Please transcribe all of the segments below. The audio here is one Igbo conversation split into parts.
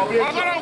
I am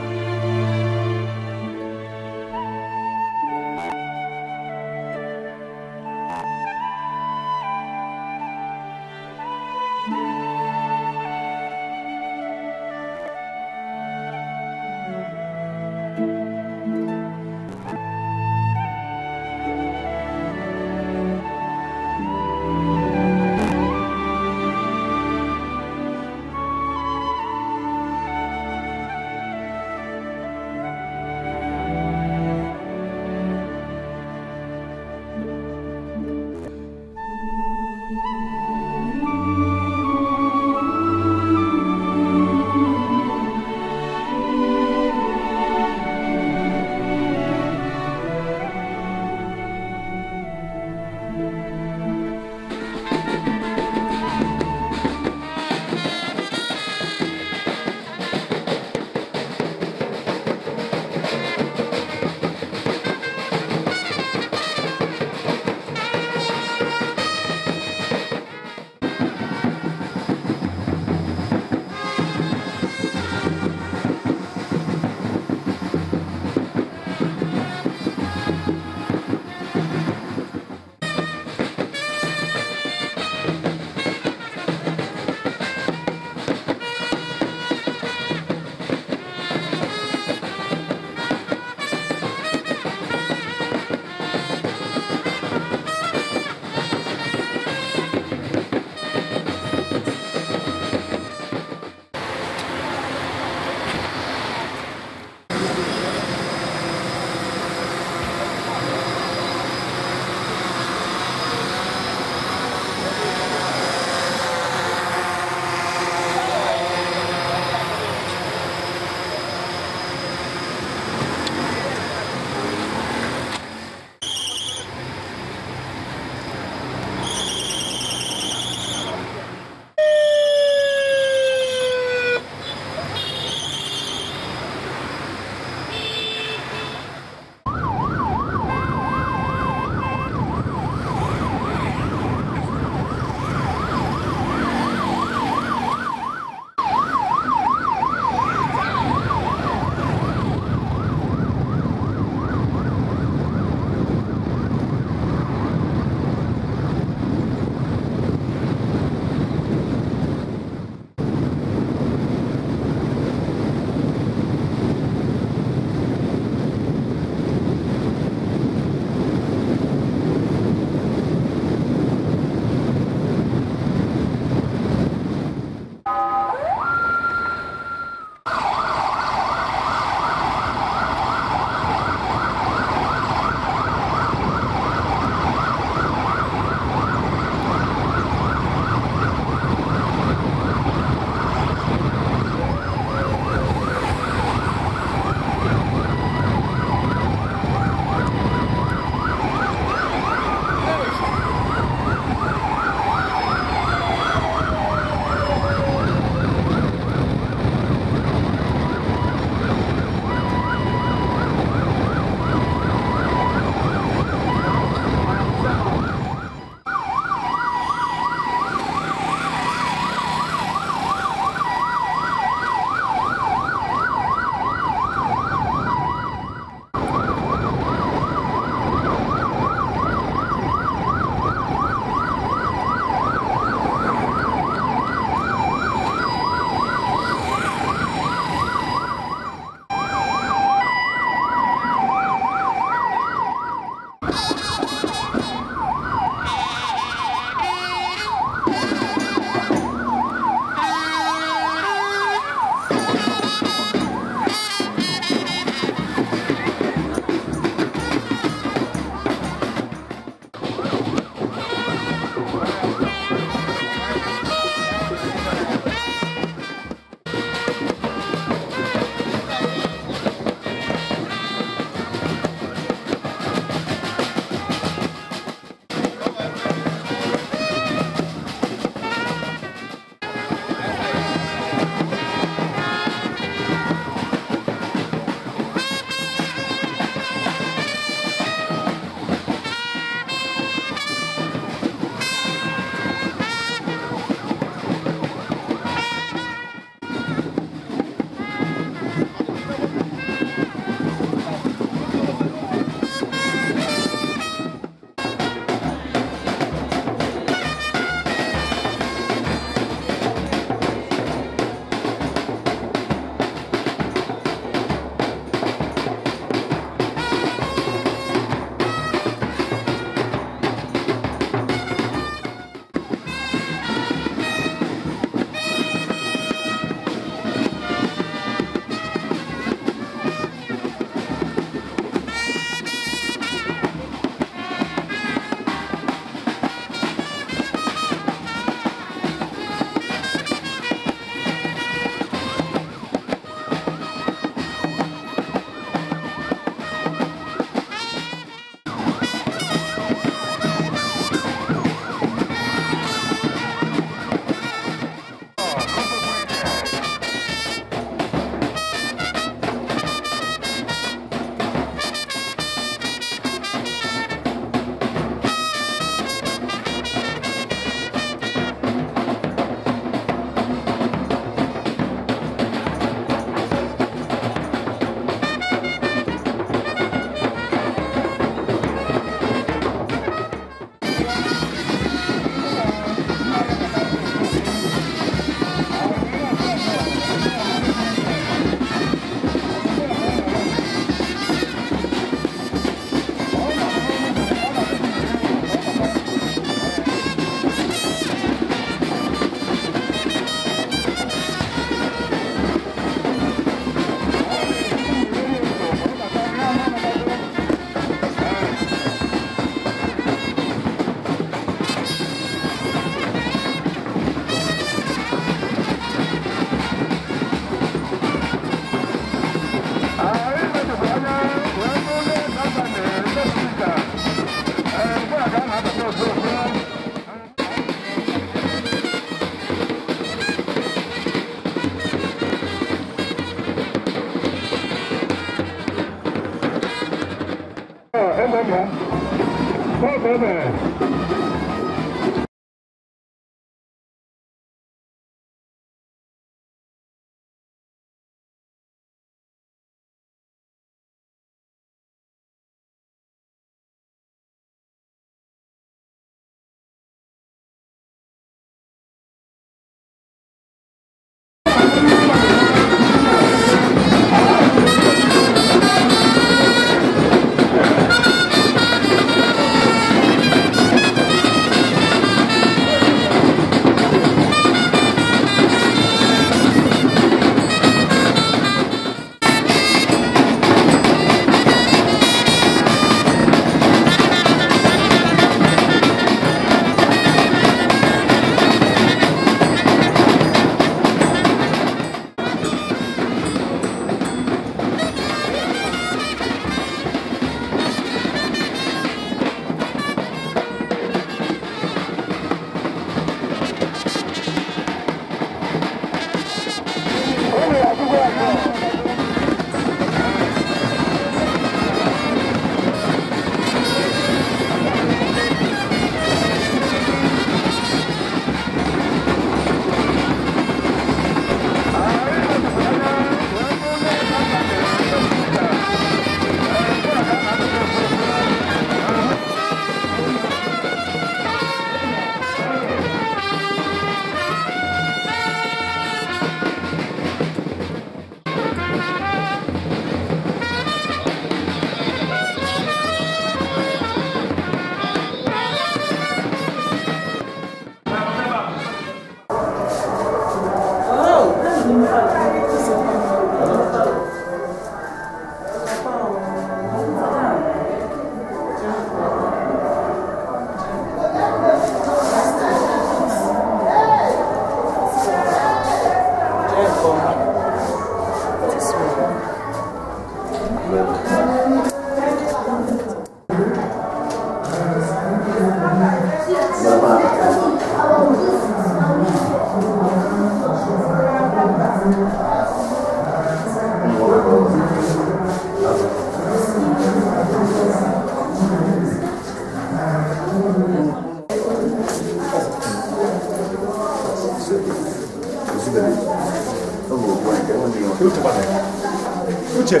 Uche,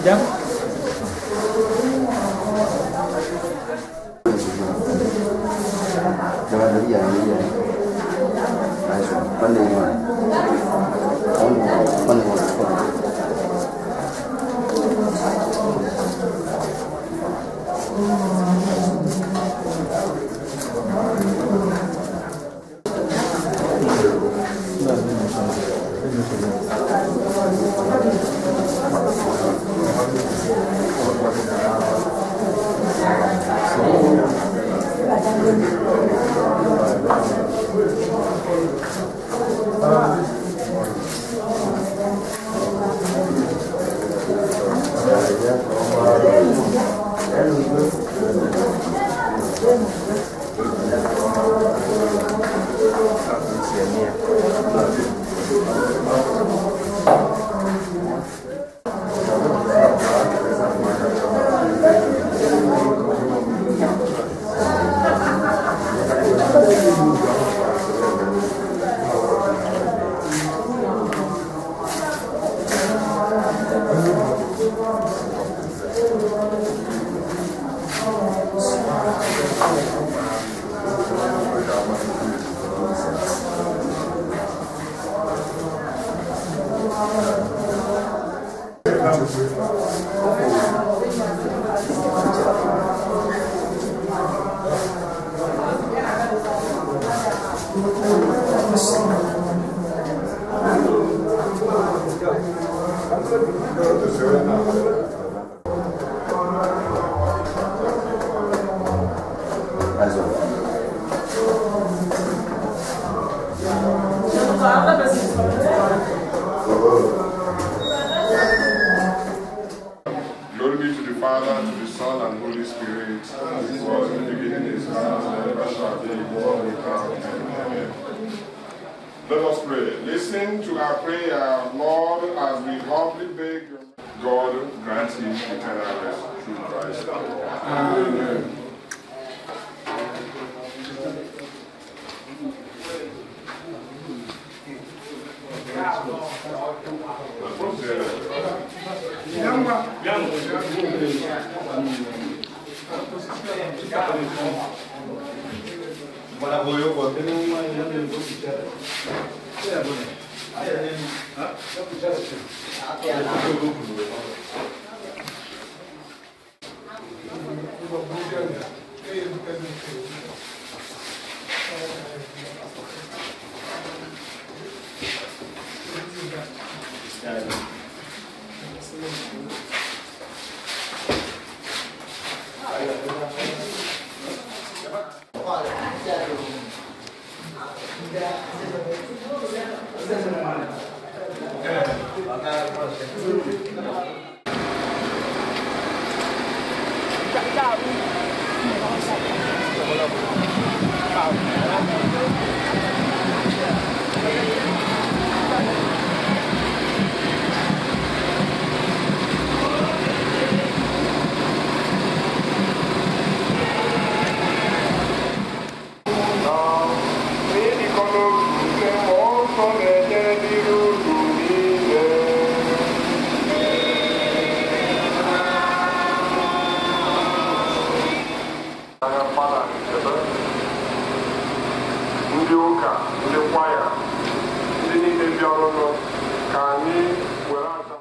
ya. Glory be to the Father, to the Son, and Holy Spirit, as it was in the beginning, is now, and ever shall be, world without end. Amen. Let us pray. Listen to our prayer, Lord, as we humbly beg your God grant him eternal rest through Christ our Lord. Amen. Ndị ụka, ndị kwaya, ndị niile bịaranụ, ka anyị were aja.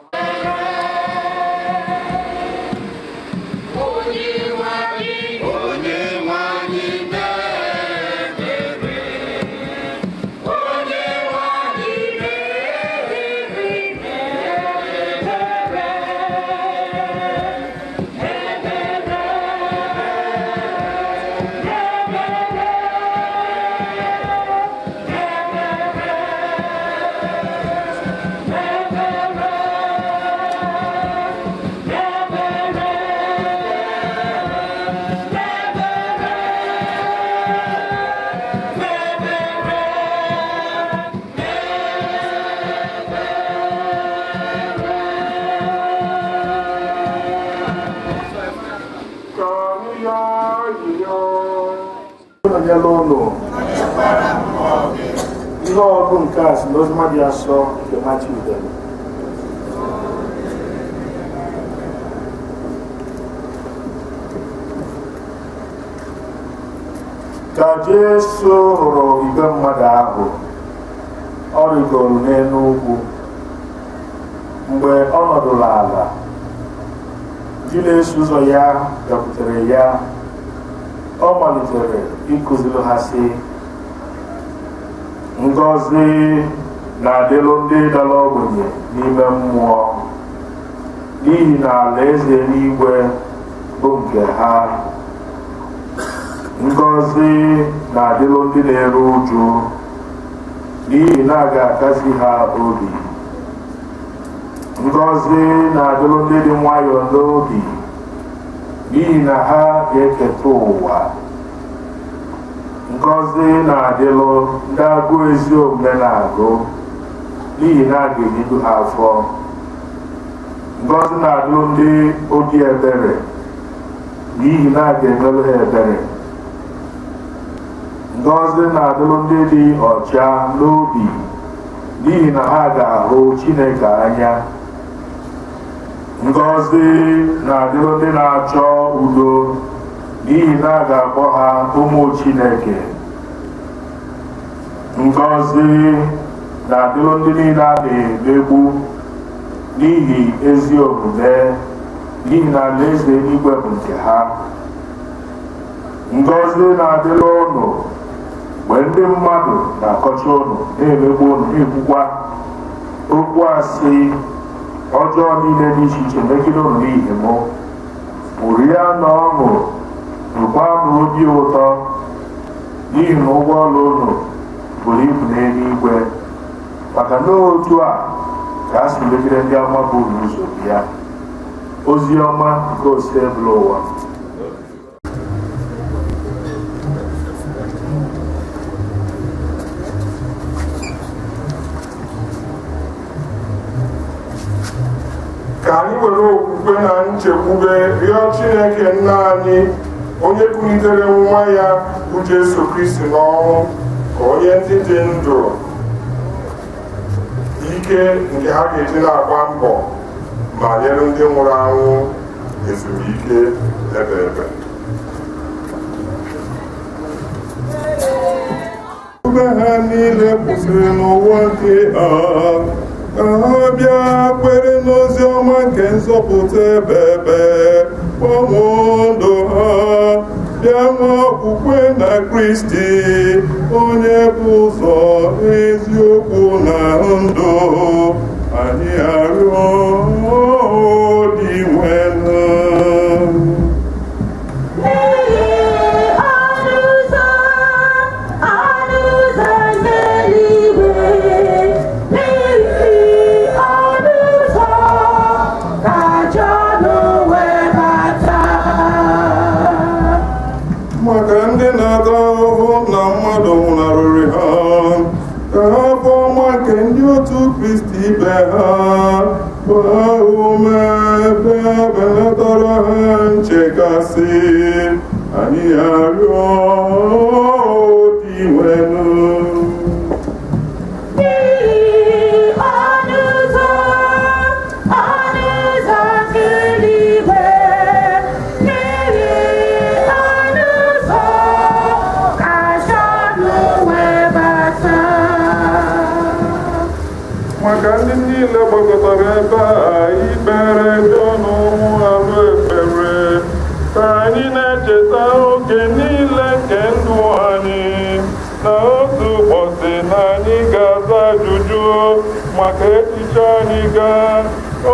Ihe ọgụ nke a si n'oziọma dị asọ nke Matiu dere. Ka Jesu hụrụ igwe mmadụ ahụ, ọ rịgoro n'elu ugwu. Mgbe ọ nọdụrụ ala, ndị na-eso ụzọ ya bịakwutere ya. Ọ malitere ịkụziri ha sị: Ngọzi na-adịlụ ndị dara ogbenye n'ime mmụọ, n'ihi na alaeze eluigwe bụ nke ha. Ngọzi na-adịlụ ndị na-eru uju, n'ihi na a ga-akasi ha obi. Ngọzi na-adịlụ ndị dị nwayọọ n'obi, n'ihi na ha ga-eketa ụwa. Ngọzi na-adịlụ ndị agụụ ezi omume na-agụ, n'ihi na a ga-enyeju ha afọ. Ngọzi na-adịlụ ndị obi ebere, n'ihi na a ga-emelụ ha ebere. Ngọzi na-adịlụ ndị dị ọcha n'obi, n'ihi na ha ga-ahụ Chineke anya. Ngọzi na-adịlụ ndị na-achọ udo, n'ihi na a ga-akpọ ha ụmụ Chineke. Ngọzi na-adịlụ ndị niile a na-emegbu n'ihi ezi omume, n'ihi na alaeze eluigwe bụ nke ha. Ngọzi na-adịlụ ụnụ mgbe ndị mmadụ na-akọcha ụnụ, na-emegbu ụnụ, na-ekwukwa okwu asị ọjọọ niile dị iche iche megide ụnụ n'ihi mụ. Ṅụrịa na ọṅụ, nwekwanụ obi ụtọ, n'ihi na ụgwọ ọrụ ụnụ buru ibu n'eluigwe, maka na otu a ka a si megide ndị amụma bụ unu ụzọ bịa. Ozi ọma nke Osebụlụwa. Ka anyị were nchekwube rịọ Chineke nna anyị, onye kulitere nwa ya bụ Jesu Kristi n'ọnwụ, ka onye ndị dị ndụ ike nke ha ga-eji na-agba mbọ ma nyere ndị nwụrụ anwụ ezumike ebe ebe. Ube ha niile kwụsịrị n'ụwa nke ha, ka ha bịa kwere n'ozi ọma nke nzọpụta ebe ebe, gbanwee ndụ ha, bịa nwee okwukwe na Kristi, onye bụ ụzọ, eziokwu na ndụ. Anyị arịọ Dinwenụ. Maka ndị na-ata ahụhụ na mmadụ nwụnarịrị ha, ka ha afọ ọma nke ndị otu Kristi ibe ha gbaa ume, bịa belatara ha nchekasị. Anyị arịọ Dinwenụ. Maka ndị niile gbakọtara ebe a ikpere Jọn alụ ekpere, ka anyị na-echeta oge niile nke ndụ anyị, na otu ụbọchị na anyị ga-aza ajụjụ maka echiche anyị ga,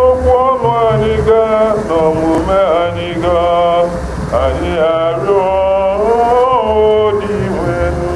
okwu ọnụ anyị ga, na omume anyị ga. Anyị arịọ Dinwenụ.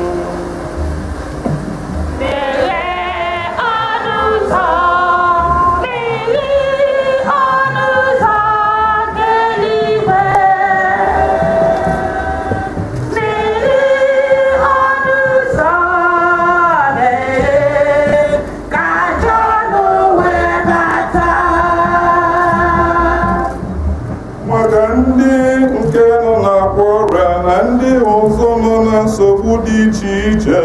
Maka ndị nke nọ n'akwa ọrịa na ndị ọzọ nọ na nsogbu dị iche iche,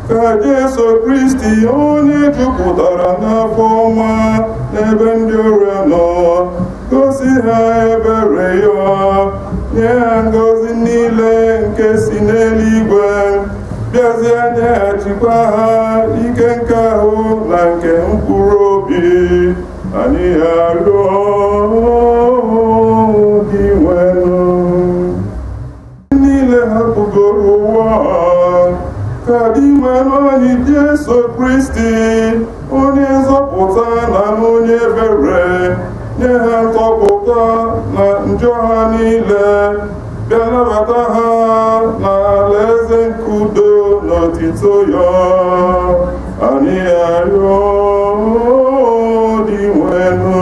ka Jesu Kristi, onye jupụtara n'afọ ọma n'ebe ndị ọrịa nọ, gosi ha ebere ya, nye ha ngọzi niile nke si n'eluigwe, bịazie nyeghachikwa ha ike nke ahụ na nke mkpụrụ obi. Anyị arịọ Dinwenụ. Niile hapụgoro ụwa, ka Dinwenụ anyị Jesu Kristi, onye nzọpụta na onye ebere, nye ha ntọpụta na njọ ha niile, bịa nabata ha na alaeze nke udo na otito ya. Anyị arịọ Dinwenụ.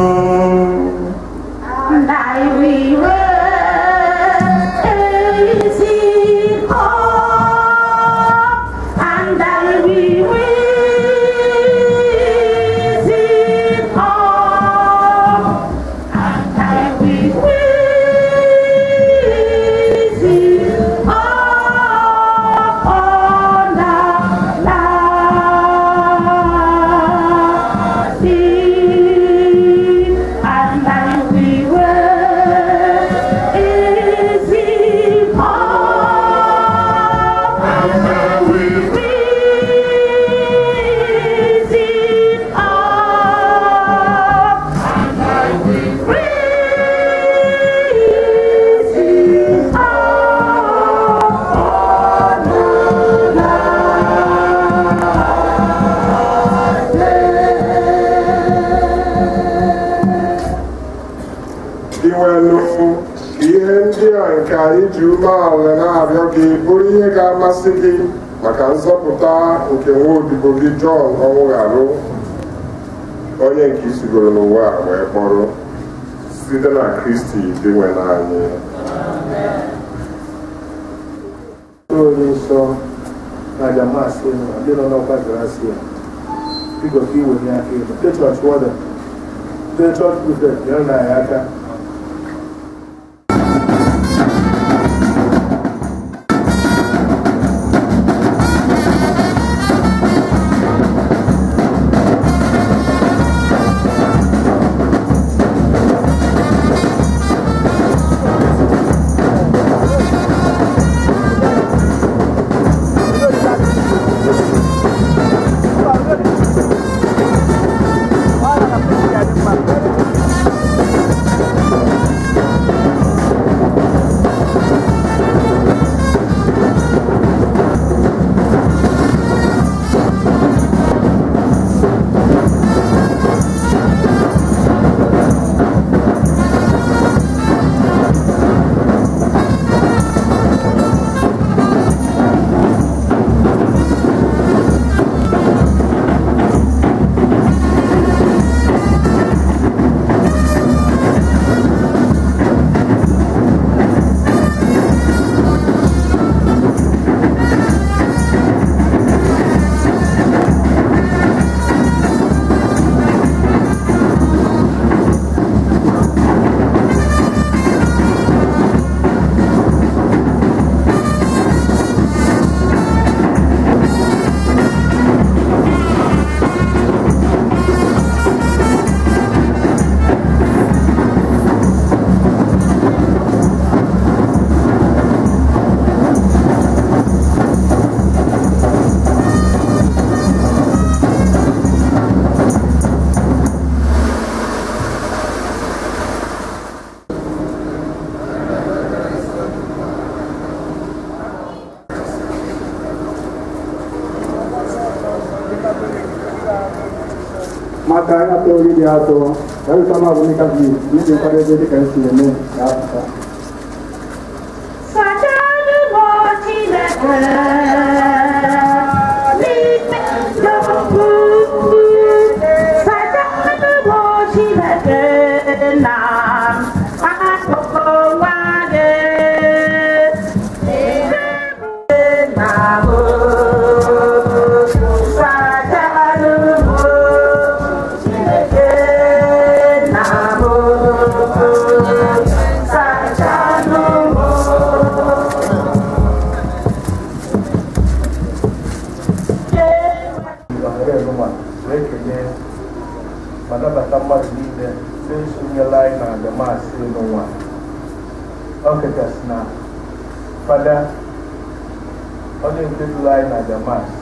Dinwenụ, ihe ndị a nke anyị ji umeala na-arịọ gị bụrụ ihe ga-amasị gị maka nzọpụta nke nwa odibo gị Jọn Ọnwụgharụ, onye nke isigoro n'ụwa a wee kpọrọ, site na Kristi Dinwenụ anyị. Onye nsọ na aja masị na ndị nọ n'ọkwa grasia, biko ka iwenye aka elu. Ndị chọọchị wọda, ndị chọọchị prifekt, nyere na anyị aka Maka ịnata oriri dị atọ ka bụ ndị Katọlik ndị nkwadebe dịka esi eme ga-apụta. Ma nabata mmadụ niile na-esonyela anyị na ajamasị n'ụwa, ọkachasị na Fada onye nke duru anyị na ajamasị,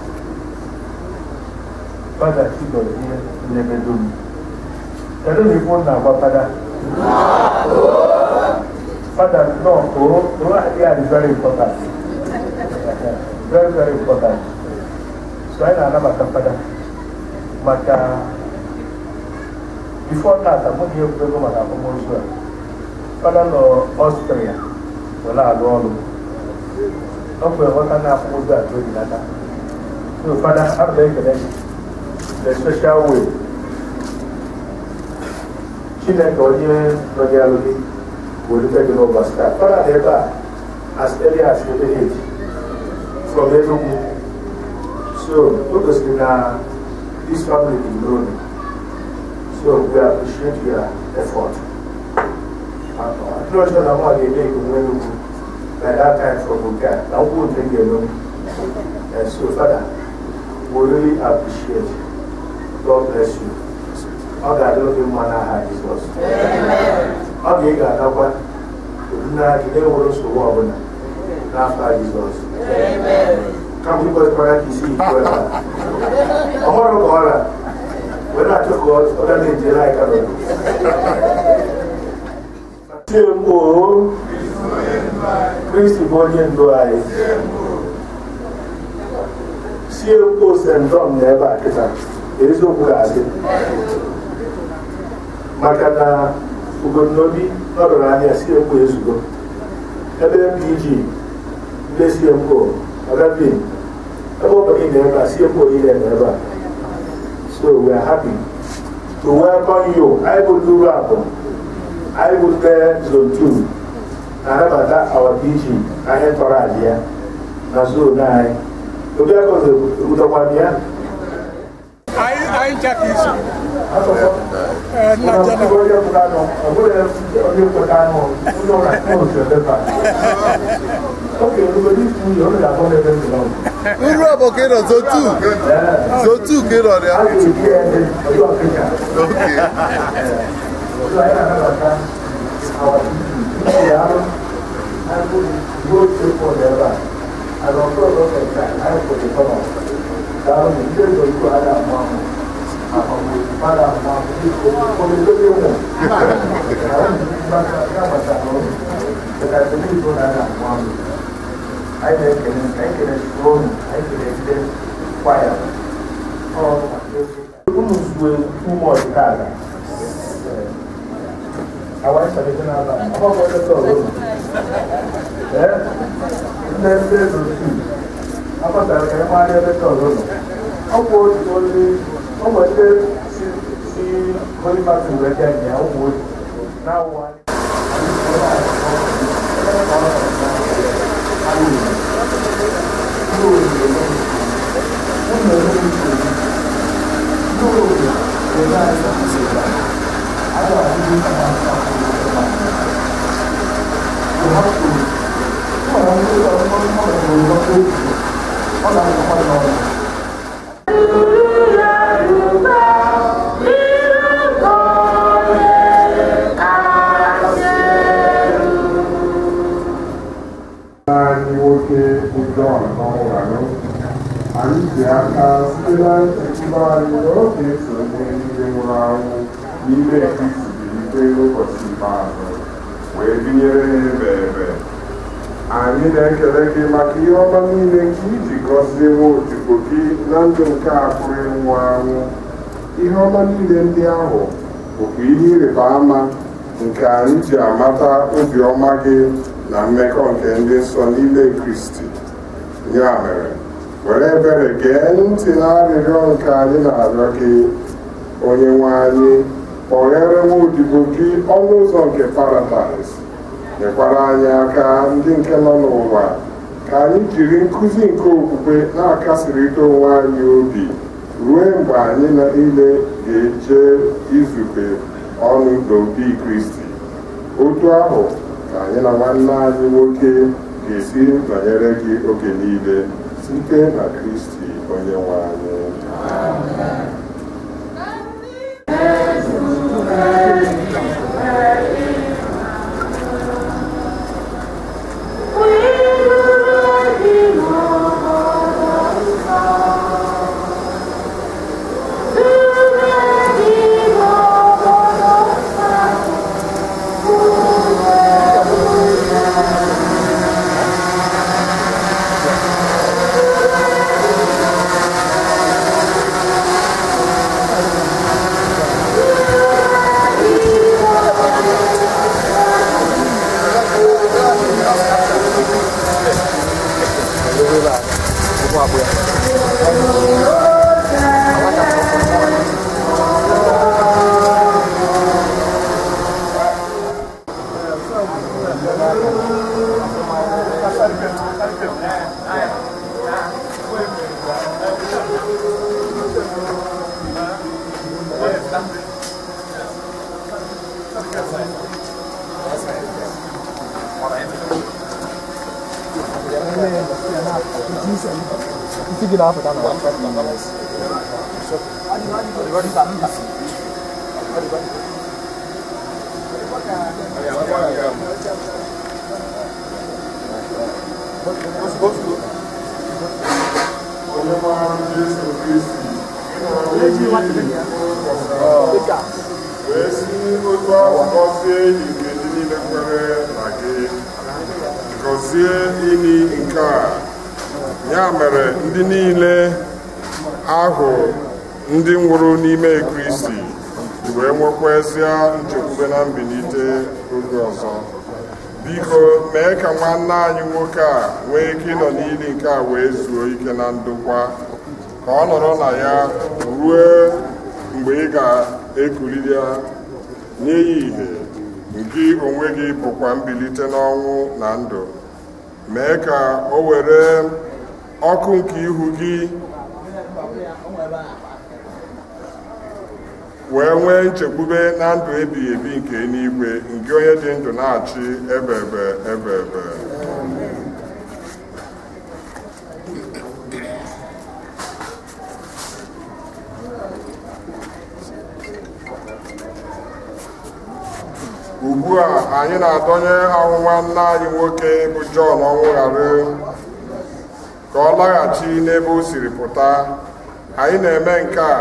Fada Chigozie Nnebedum. Kedu na ikwu na-agwa Fada? Fada nnọọ o ya dị very important, very very important. So anyị na-anabata Fada maka before tata mụ na ekwuego maka akwamozu a. Fada nọ Ọstrịa were alụ ọrụ, ọ kwere nghọta na akwamozu a ka o ji nata. So Fada, ana m ekele gị the special way. Chineke onye nọnyere gị werute gị n'ụbọchị taa. Fada dị ebe a as early as 8 from Enugu, so o gosiri na this family dị n'obi. So we appreciate your effort. I'm not sure that one day you by that time from Buka. Now we will take alone. And so, Father, we really appreciate. God bless you. Ọ ga-adịrị gị mma n'aha Jizọs. Ọ ga-ị ga-agakwa na gị na-enwere nsogbu ọbụla n'afọ Jizọs. Kama ịgọzikwara ka isi ikwu ebe a. Ọhụrụ ka ọ ra wee na-achọ ka ọ ga na-ejere anyị ka CMO Kristi bụ onye ndu anyị. CMO St. John na ebe a kịta, eziokwu ga-adị maka na Ugonobi nọdụrụ anya CMO ezugo ebe MPG ndị CMO ọgabin ebe ọ bụla ị na ebe a, CMO niile nọ ebe a. So we are happy to welcome you. Anyị bụ ndị uru abụọ, anyị bụ ndị Zone 2 na-anabata our DG anyị tọrọ adị ya na zone anyị. Obi akọzi ụdọkwana ya. Anyị ncha ka iso. Nna onye kwụrụ anụ, ọ bụrụ onye kwụrụ anụ, onye ọrụ akpọrọ ebe a. Oke, obodo isi nwunye, ọ ga-akpọ ebe ndụ n'ọgụ. Uru abụọ ka ị nọ zone 2. Zone 2 ka ị nọ ya. A ga-eji ya ebe ọjọọ ọkịka. Okay. So anyị na-anabata our DG. Ndị arụ, anyị bụ gold airport ebe a. And ọtọ ọzọ kẹta, anyị kwụrụ kọnọ. Daalụ ndị zone 2 a na-amụ amụ. Fada amụ amụ, omedobe nwụ. Anyị na-ekele, anyị kele unu, anyị kele ndị kwaya. Unu zuo too much tata. Awa ịsalite n'ala, ọ bụ ọjọọ ọzọ. Ee, ndị ndị zone 2 agbasara ka ịmara ebe ọzọ nọ. Ọ bụ otu onye, ọ bụ ndị si Holy Martin wee bịa ya, ọ bụ otu na-awụ anyị. Anyị nwoke bụ John Ọnwụgharụ, anyị ji aka site na nchekwube anyị na ọ ga-eso onye niile nwụrụ anwụ n'ime Kristi bilite n'ụbọchị ikpeazụ wee binyere ha ebe ebe. Anyị na-ekele gị maka ihe ọma niile nke iji gọzie nwa odibo gị na ndụ nke a pụrụ ịnwụ anwụ. Ihe ọma niile ndị ahụ bụkwa ihe ịrịba ama nke anyị ji amata obiọma gị na mmekọ nke ndị nsọ n'ime Kristi. Ya mere, were ebere gee ntị n'arịrịọ nke anyị na-arịọ gị, onye nwe anyị. Kpọghere nwa odibo gị ọnụ ụzọ nke paradaịs, nyekwara anyị aka ndị nke nọ n'ụwa ka anyị jiri nkụzi nke okwukwe na-akasịrịta onwe anyị obi ruo mgbe anyị niile ga-eje izube ọnụ n'obi Kristi. Otu ahụ ka anyị na nwanne anyị nwoke ga-esi nọnyere gị oge niile site na Kristi onye nwe anyị. Wee si otu ahụ gọzie igwe ndị niile kwere na gị, gọzie ili nke a. Ya mere ndị niile ahụ ndị nwụrụ n'ime Kristi wee nwekwazie nchekwube na mbilite oge ọzọ. Biko mee ka nwanne anyị nwoke a nwee ike ịnọ n'ili nke a wee zuo ike na ndokwa, ka ọ nọrọ na ya ruo mgbe ị ga-ekuliri ya nye ya ìhè. Gị onwe gị bụkwa mbilite n'ọnwụ na ndụ. Mee ka o were ọkụ nke ihu gị wee nwee nchekwube na ndụ ebighị ebi nke eluigwe, nke onye dị ndụ na-achị ebe ebe ebe ebe. Ugbu a anyị na-adọnye ahụ nwanne anyị nwoke bụ Jọn Ọnwụgharị ka ọ laghachi n'ebe o siri pụta. Anyị na-eme nke a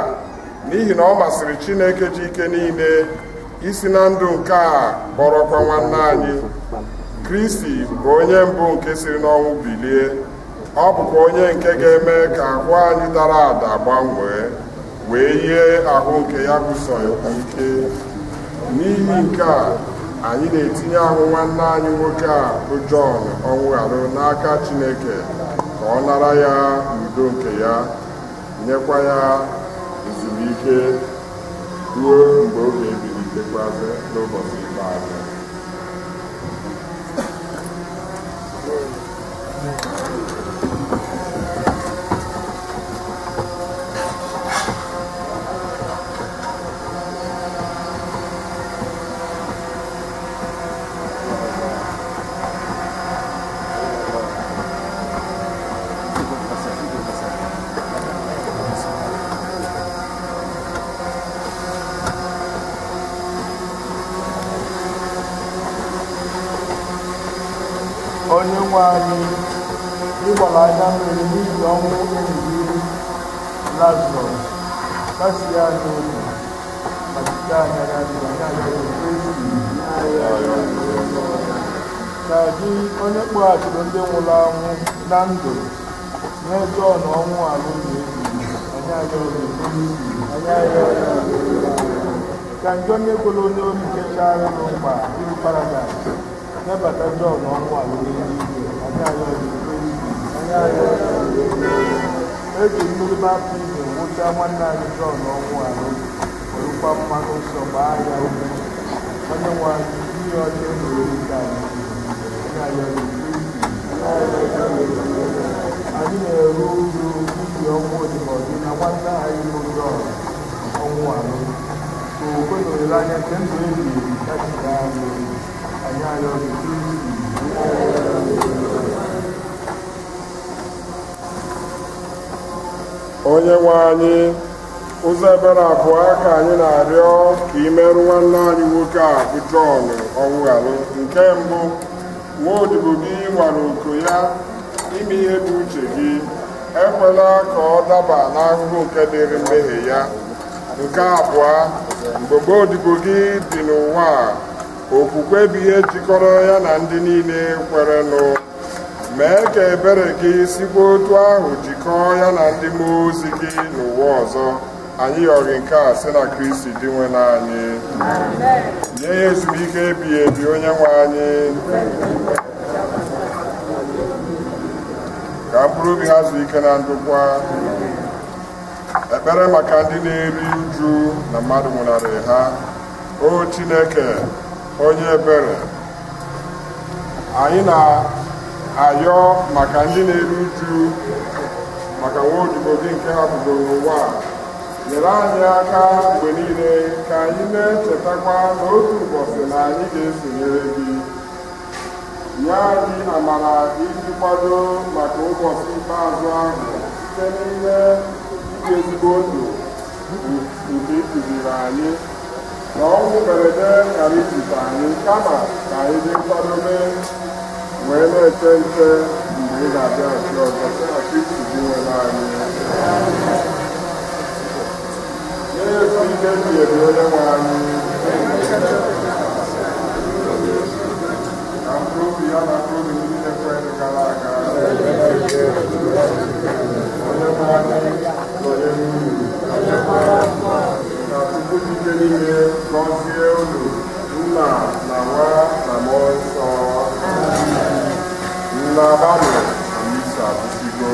n'ihi na ọ masịrị Chineke ji ike niile isi na ndụ nke a kpọrọkwa nwanne anyị. Kristi bụ onye mbụ nke siri n'ọnwụ bilie. Ọ bụkwa onye nke ga-eme ka ahụ anyị dara ada gbanwee wee yie ahụ nke ya bụ ike. N'ihi nke a anyị na-etinye ahụ nwanne anyị nwoke a bụ Jọn Ọnwụgharụ n'aka Chineke ka ọ nara ya udo nke ya, nyekwa ya ezumike ruo mgbe ọ ga-ebilitekwazi n'ụbọchị ikpeazụ. Onye nwe anyị, ịgbara anya mmiri n'ihi ọnwụ enyi gị Lazarọs, kasie anyị obi ma jide anyị anya n'ihu anyị Kristi. Ka gị onye kpọghachiri ndị nwụrụ anwụ na ndụ nye Jọn ọnwụ alụ na ebighị, anyị arịọ gị Kristi. Ka njọ onye kwere onye obi nke chara n'ụkpa iru paradaịs nabata Jọn Ọnwụalụ n'eluigwe. Anyị arịọ gị Kristi. Anyị arịọ gị. Eji mmiri baptizim wụcha nwanne anyị Jọn Ọnwụalụ, werukwa mmanụ nsọ gbaa ya ume. Onye nwe anyị, ihe ọcha enwere ike anyị. Anyị arịọ gị Kristi. Anyị na-eru uru n'ihi ọnwụ odibo gị na nwanne anyị bụ Jọn Ọnwụalụ. Ka okwukwe na olileanya nke ndụ ebighị ebi kachite anyị. Anyị arịọ gị Kristi. Onye nwe anyị, ụzọ ebere abụọ ka anyị na-arịọ ka ị merụ nwanne anyị nwoke a bụ Jọn Ọnwụghalụ. Nke mbụ, nwa odibo gị nwara oku ya ime ihe bụ uche gị, ekwela ka ọ daba n'ahụhụ nke dịrị mmehie ya. Nke abụọ, mgbe odibo gị dị n'ụwa a, okwukwe bụ ihe jikọrọ ya na ndị niile kwerenụ. Mee ka ebere gị sikwa otu ahụ jikọọ ya na ndị mmụọ ozi gị n'ụwa ọzọ. Anyị yọrọ nke a sị na Kristi dị nwe anyị. Nye ya ezumike ebighị ebi, onye nwe anyị. Ka mkpụrụ obi ha zuo ike na ndokwa. Ekpere maka ndị na-eri uju na mmadụ nwụnarịrị ha. O Chineke, onye ebere, anyị na-ayọ maka ndị na-eru uju maka nwa odibo gị nke hapụgoro n'ụwa a. Nyere anyị aka mgbe niile ka anyị na-echetakwa n'otu ụbọchị na anyị ga-esonyere gị. Nye anyị amara iji kwado maka ụbọchị ikpeazụ ahụ site n'ime ibi ezigbo ndụ nke ị kụziri anyị, na ọnwụ mberede ghara ijite anyị, kama ka anyị dị nkwadobe wee na-eche nche mgbe ị ga-abịaghachi ọzọ site na Kristi gị nwere anyị. Nye ya ezumike ebighị ebi, onye nwe anyị. Ka mkpụrụ obi ya na mkpụrụ obi ndị niile kwere gara aga. Onye nwe anyị nọnyere unu. Ka Chukwu dị ike niile gọzie unu, Nna na Nwa na Mmụọ Nsọ. Nna gbanụ, misa akwụsịgo.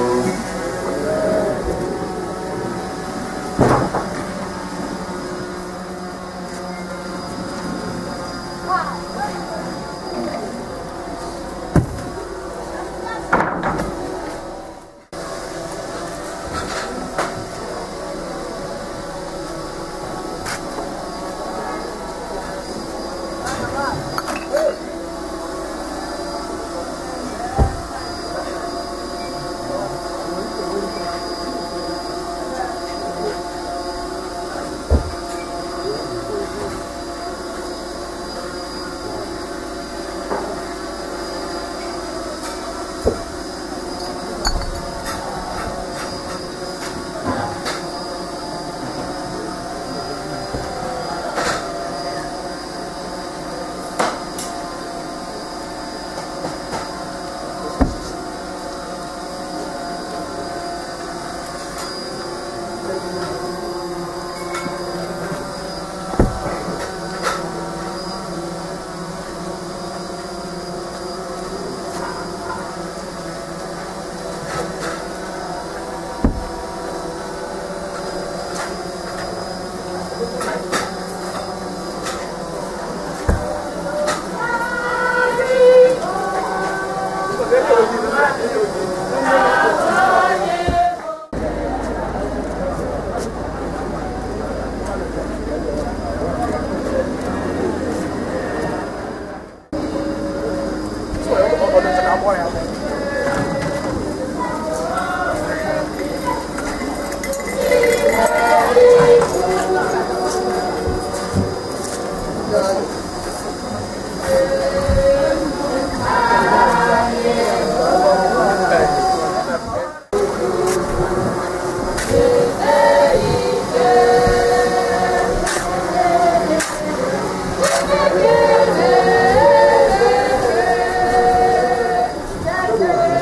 Yeah.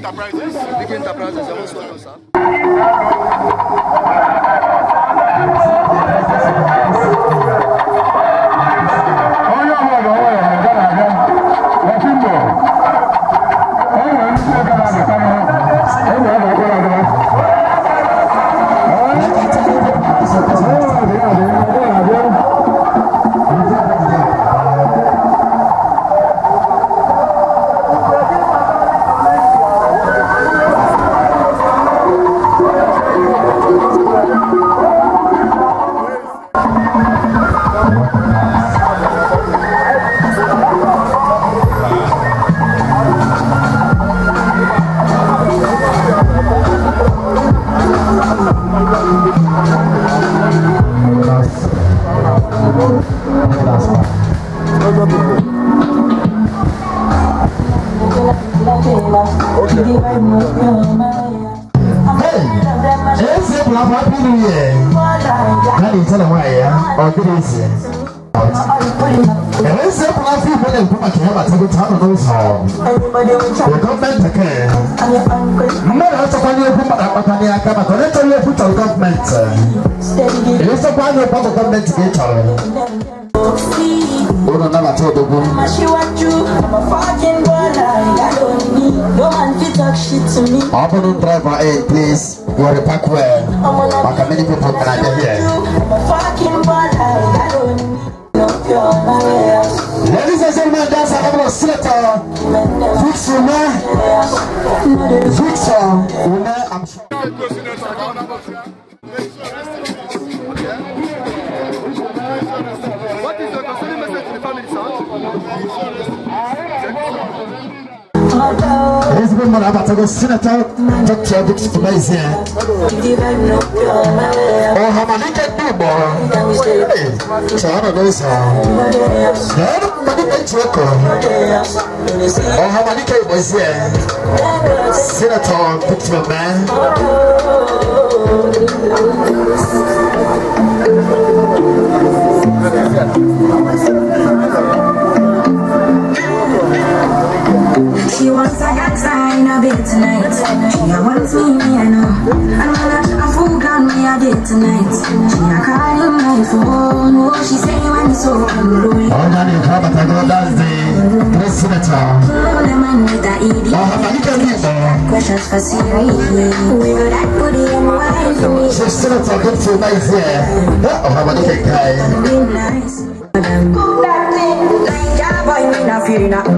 Enterprises. Dike Enterprises, you're most welcome, sir. Open driver A, please. You are the park well. Like many people can get here. Ladies and gentlemen, that's our couple of senator. Victor Umeh, I'm sure. What is your consoling message to the family, sir? Ezigbo mmadụ abatago Senator Dr. Victor Umezie. Ọhamadike ndị Igbo. Chọọ nọ n'ụzọ. N'ọrụ mmadụ eji ọkọ. Ọhamadike Igbo zie. Senator Victor Umeh. She wants a gangster in a bed tonight. She a wants me, me I know. And when I fool down me a day tonight. She a calling my phone. Oh, she say when it's so lonely. Oh, man, you come and go that's the great senator. The man with the idiot. Questions for Siri. We got that booty and wife. So Senator Victor Umezie. Oh, how about you guy? Nice. That thing, Naija boy, me not fear nothing.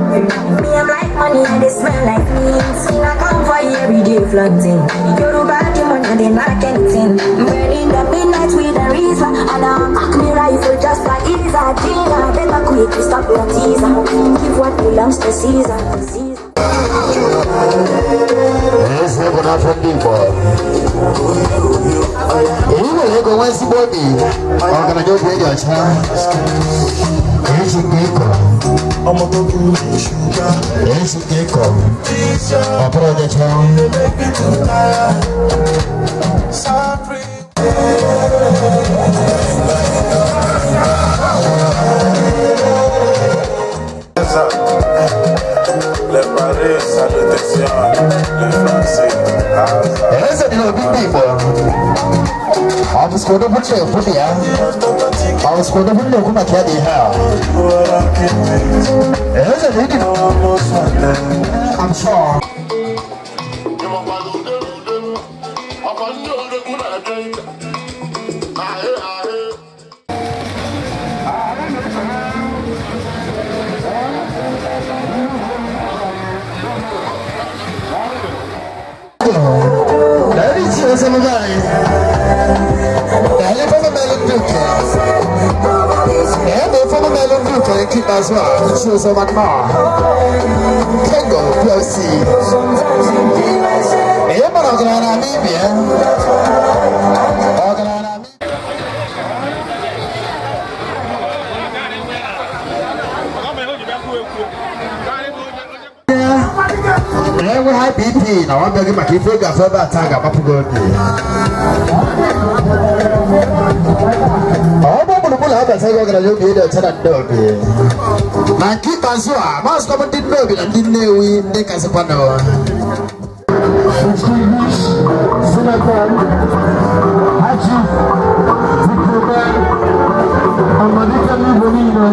Me I'm like money and they smell like me. Me not come for you every day flirting. Yoruba demon and they not anything. Burning the midnight with a reason. And I cock me rifle just like Isa. Gina, better quick to stop your teaser. Give what belongs to Caesar. Caesar. Yes, we're not from people. You go once body. I'm gonna go get your child. Les Paris, salutations, les Français. I'm sure. Kengo PLC. Enwe high BP na wabịa gị maka ife gafe ebe ata ga-agbapụ gị obi. Ọ bụ gburugburu abata gị ọgaranya obi ịdị ọcha na ndị obi. Na nke ikpeazụ a, maazị kọbụ ndị nne obi na ndị Nnewi ndị kasịkwanụ. Distinguished Senator Haji Dikome Amalika Libolino,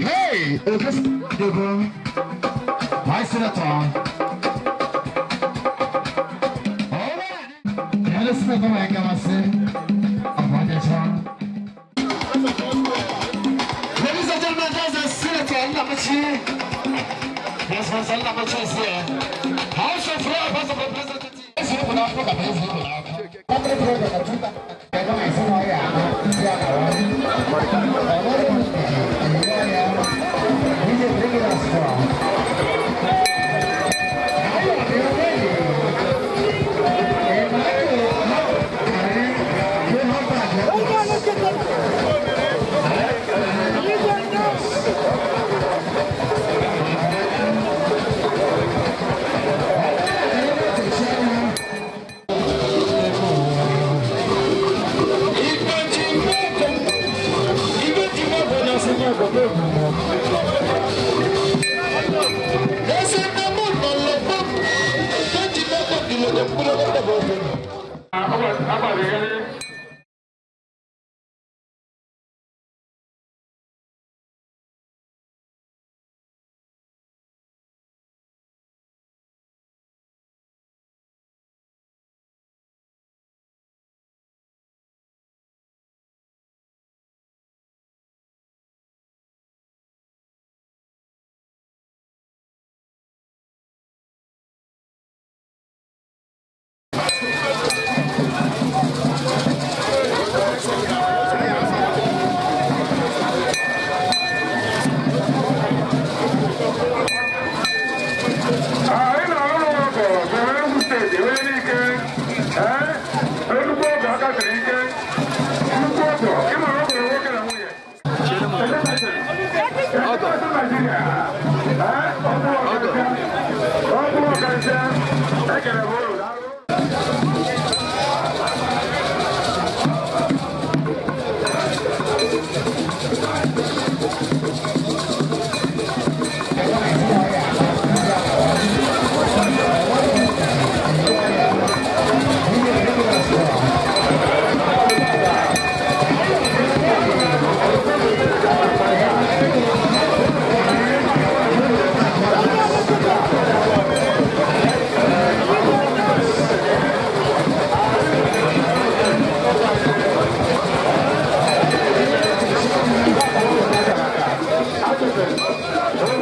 Hey, my senator. Ladies and gentlemen, there's a senator, Namachi. Yes, Namachi is here. House of House of Representatives. Thank you.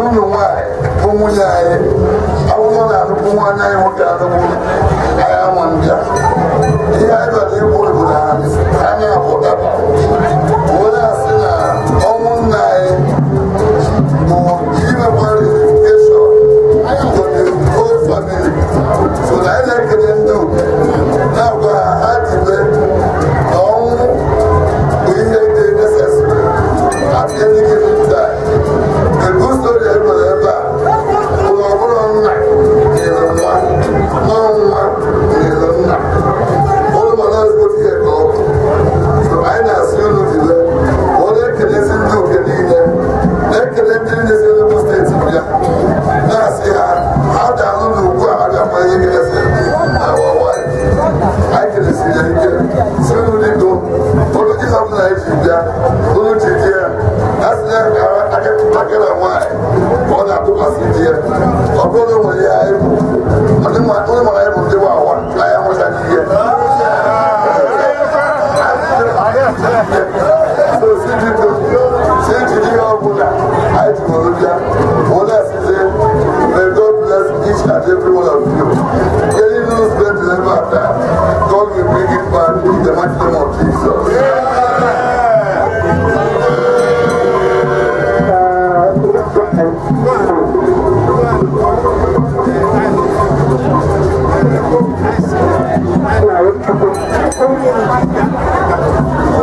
Ada unu nwaanyị bụ nwunye anyị, awụrụ na-anụkwu nwaanyị anyị nwoke anụgbu anyị ama ndị a. Ihe anyị bịara ikwu bụ na anyị abụọ daba onye asị na ọnwụ nna anyị bụ imekwa reunification to the whole family. So na anyị na-ekele ndị obi na-agwa ha ha jibe na ọnwụ bụ ihe dị necessary at any given time. The good story e nwere ebe a bụ na ọ bụrụ nna nyere nwa, nọ nwa nyere nna. Ụlụ mana ezigbo ihe ka ọ bụ. So anyị na-asị unu jibe, ọ na-ekelezi ndị oke niile, na-ekele ndị niile si Enugu steeti bịa, na-asị ha ha daalụ n'ugbu a ha bịakwa ihe kelesi na our wife. Anyị kelesiri ya ike, si unu digo, olu ihe ọbụla anyị ji bịa, unu ji di ya, a sị ya ka aka na nwaanyị ka ọ na-atụkwasị di ya. Ọ bụrụ na o nwere ihe anyị bụ, onye mara anyị bụ ndị wawa, anyị anwụchaghị ihe. So si biko, si jide ihe ọbụla anyị ji were bịa, were asịzie, may God bless each and every one of you. Any news spent in every time, God will bring it back in the mighty name of Jesus. Daalụ, daalụ, Chinemeke.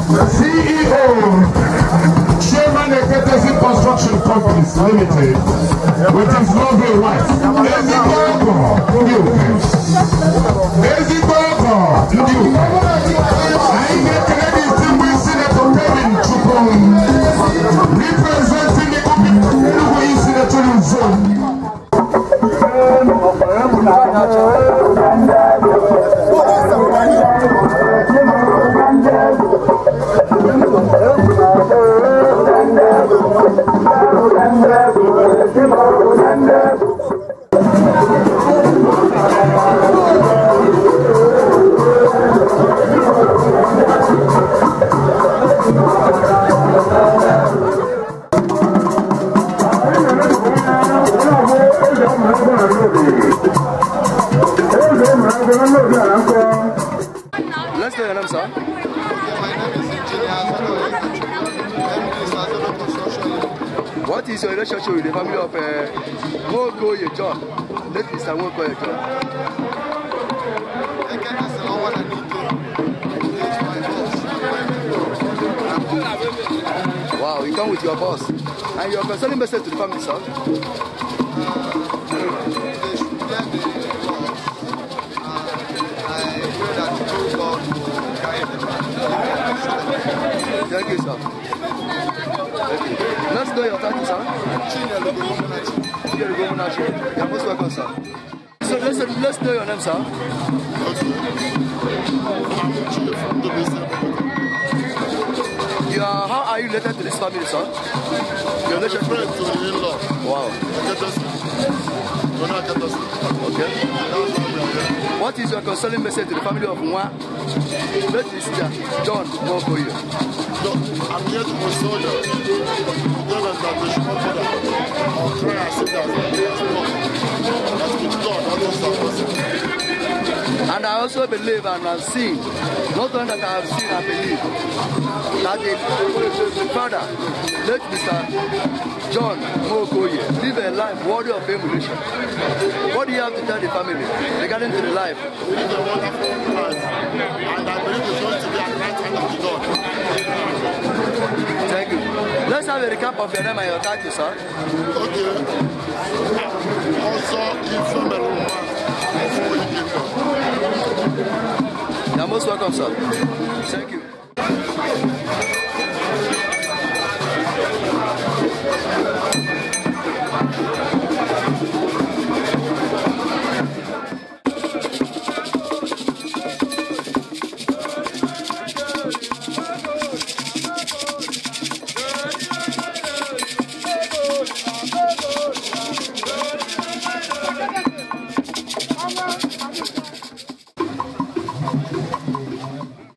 CEO, Chairman Eketesi Construction Companies Limited, with his lovely wife, Ezigbo ọgọ ndị Uke. Ezigbo ọgọ ndị Uke. Anyị ga-ekele distinguished Senator Kevin Chukwu, representing the Enugu East Senatorial Zone. Let's know your name, sir. My name is Engineer Azado MD Azado Construction Limited. What is your relationship with the family of Nwokoye John? Late Mr. Nwokoye John. Ekene Selawa na Nike is my boss and my mentor. Wow, you come with your boss. And your consoling message to the family, sir? They should bear the loss. And I pray that through God will guide them and give them strength. Thank you, sir. Thank you. Let's know your title, sir. Chinyere Gomunachi. Chinyere Gomunachi. You're most welcome, sir. So let's know your name, sir. Okay. I'm Chief Ndobisi Abubakar. How are you related to this family, sir? Your relationship? Friend to the in-law. Wow. Eketesi. Donald Eketesi. Okay. That's why we are here. What is your consoling message to the family of Nwa? Late Mr. John Nwokoye. No, I'm here to console them. To tell them that they should not bother or try and see that it's God. That with God, all those are possible. And I also believe and I've seen, not only that I have seen, I believe that the father, late Mr. John Nwokoye, live a life worthy of emulation. What do you have to tell the family regarding to the life? He lived a wonderful life, and I believe he's going to be at the right hand of the God. Thank you. Let's have a recap of your name and your title, sir. Okay. Also, Ifemeluma of Oyi Kingdom. You're most welcome, sir. Thank you.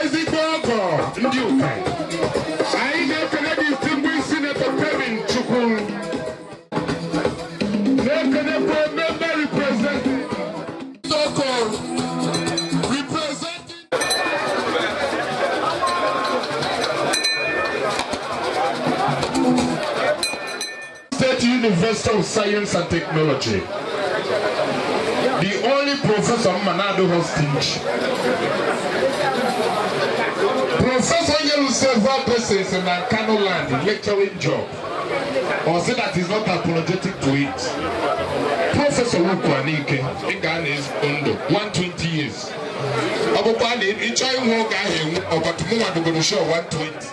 Ezigbo ọgọ ndị Uke. Anyị na-ekele distinguished Senator Kevin Chukwu. Na-ekelekwa member representing Ndoko representing State University of Science and Technology. The only professor Manado hostage. Professor Yelu several persons in Kano land lecturing job, or say that he's not apologetic to it. Professor Ukwu Anike, ị ga na ezigbo ndụ 120 years. Ọ bụkwa na ịchọ ịhụ oge ahụ enwu ọbatu mụ nwadogoro show 120.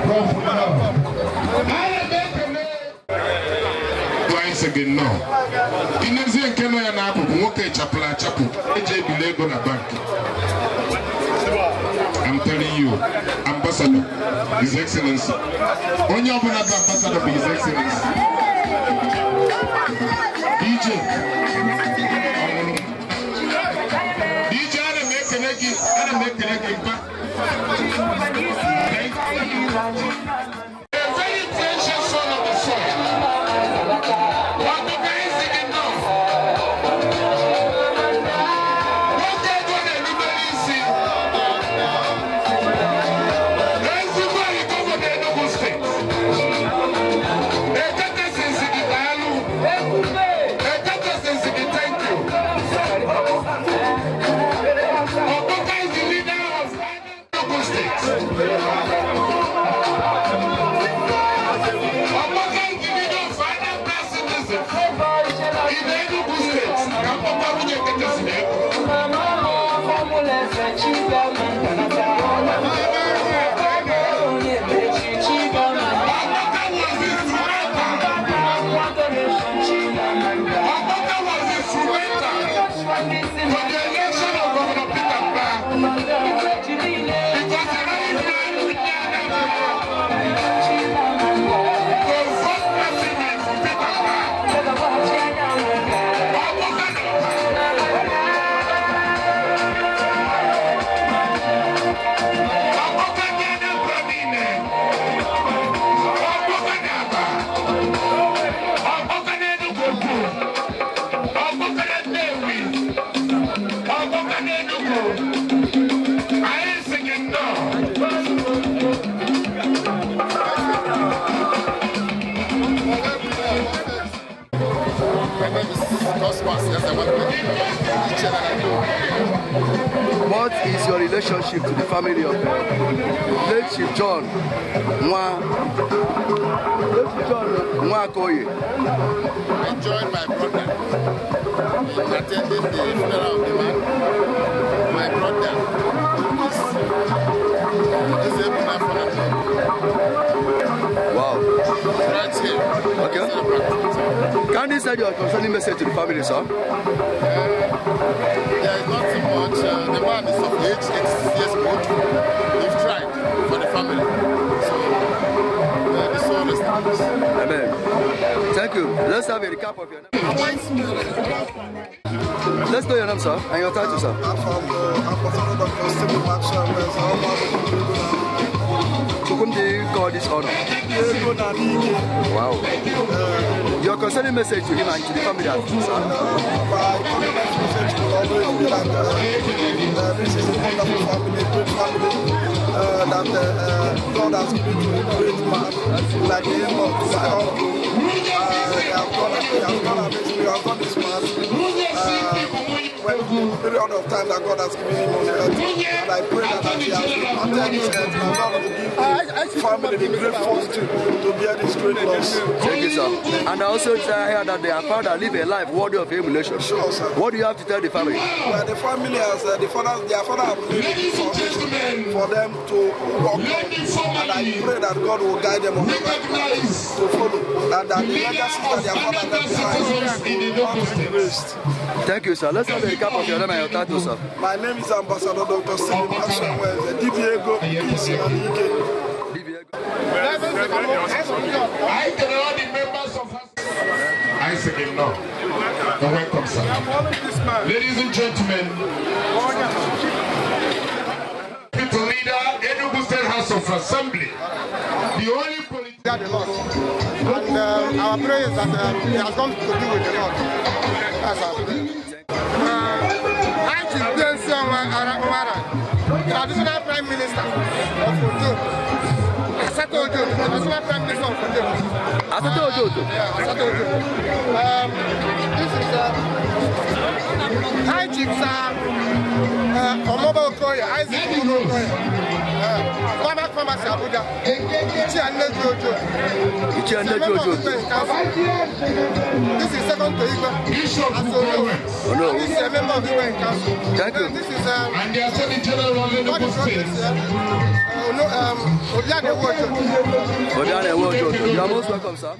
Prof. Ana m ekele anyị sị gị nnọọ. Inezie nke nọ ya n'akụkụ nwoke chapụrụ achapụ eji ebili ego na bankị. I'm telling you, Ambassador, His Excellency. Onye ọbụla bụ Ambassador bụ His Excellency. DJ, ọnwụrụ m. DJ, ana m ekele gị, ana m ekele gị mpa. Thank you. A very precious son of the soil. Ọkụkọ anyị sị gị nnọọ. Nwoke ego na-erubere isi. Ezigbo enyi gọvanọ Enugu steeti. Eketesi sị gị daalụ. Eketesi sị gị thank you. Ọkụkọ is the leader of Enugu steeti. relationship to the family of late Chief John Nwa, late Chief John Nwakoye. I joined my brother in attending the funeral of the man. My brother is Ebuna. Wow. Right here. Okay. Can you send your concerning message to the family, sir? There is not too much. The man is of age, 86 years old. He's tried for the family. So, the soul is in peace. Amen. Thank you. Let's have a recap of your name. Let's know your name, sir, and your title, sir. I'm from Ambassador Dr. Stephen Maxwell. To whom do you call this honor? Wow. Your concerning message to him and to the family, sir. My message will always be that this is a wonderful family, great family, that God has given to a great man like him or to my uncle. He has done his part. When the period of time that God has given him on earth, and I pray that he has repented his earth and God will give the family the great fortitude to bear this great loss. Thank you, sir. And I also hear that their father lived a life worthy of emulation. Sure, sir. What do you have to tell the family? Well, the family has, their father have laid the foundation for them to walk on. And I pray that God will guide them on the right path to follow, and that the legacy that their father left behind will not be erased. Thank you, sir. Let's have a recap of your name and your title, sir. My name is Ambassador Dr. Stephen Maxwell, the DBA Go Peace in the UK. I can all the members of I say no. You're welcome, sir. Ladies and gentlemen, the leader, Enugu State House of Assembly, the only politician. The Lord. And our prayer is that he has come to be with the Lord. That's our prayer. I Chief Densi Nwara, traditional Prime Minister of Ojo. Asato Ojo, the traditional Prime Minister of Ojo. Asato Ojo? Yeah, Asato Ojo. This is High Chief Sir Omoba Okoye, Isaac Omoba Okoye. Former Pharmacy Abuja. Ichie Nneji Ojo. Ichie Nneji Ojo. This is second to Igwe. Oh, no. This is a member of Igwe in Council. Thank you. This is and the Attorney General of Enugu State. Obiane Ojo. Obiane Ojo. You are most welcome, sir.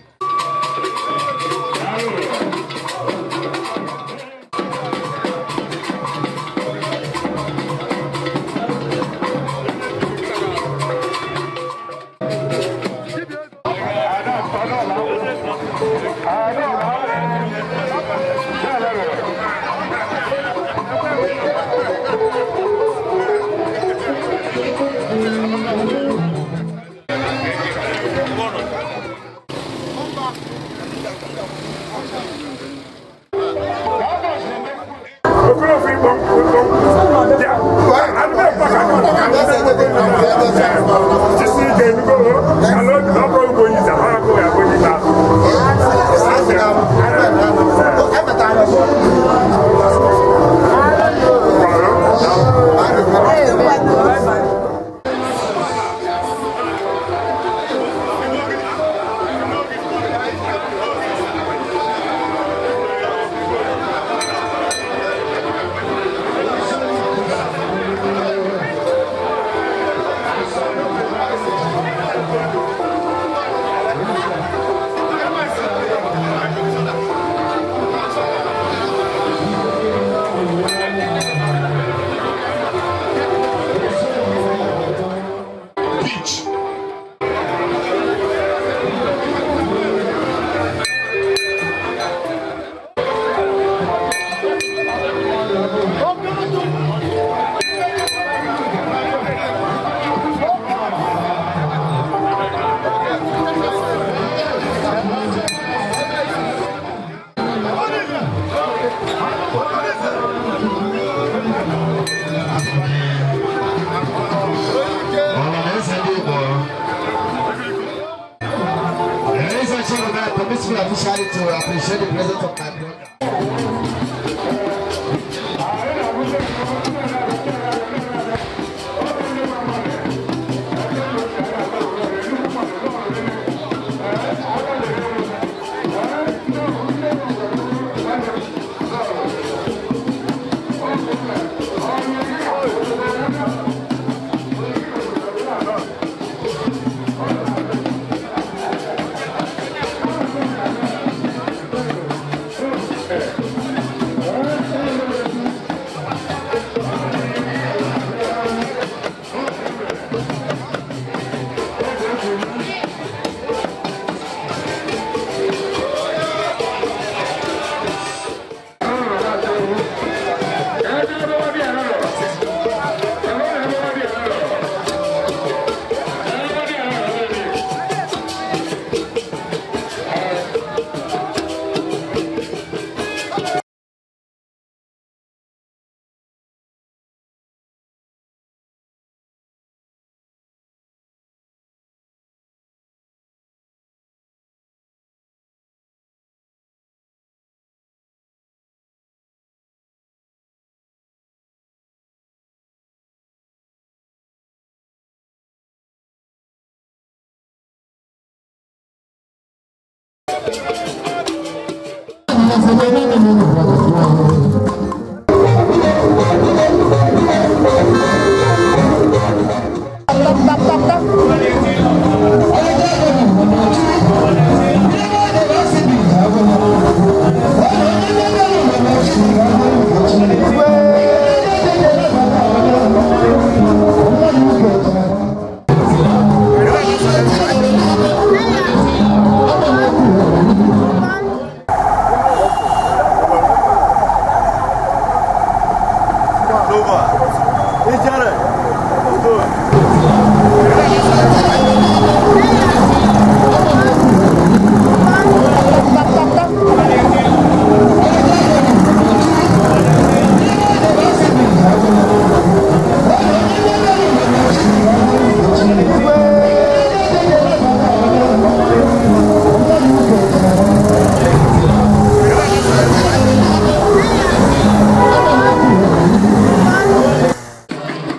Officially to appreciate the presence of my brother.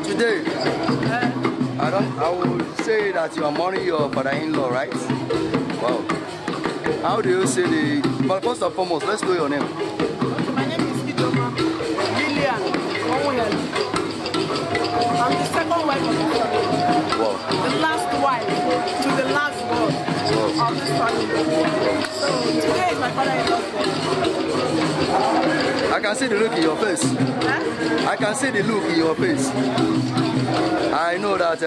Today, I will say that you are mourning your father-in-law, right? Wow. How do you say the? But first and foremost, let's know your name. My name is Idoma Lillian Onwuhelu. I'm the second wife of the family. Wow. The last wife to the last born of this family. So today is my father-in-law's birthday. I can see the look in your face. Huh? I can see the look in your face. I know that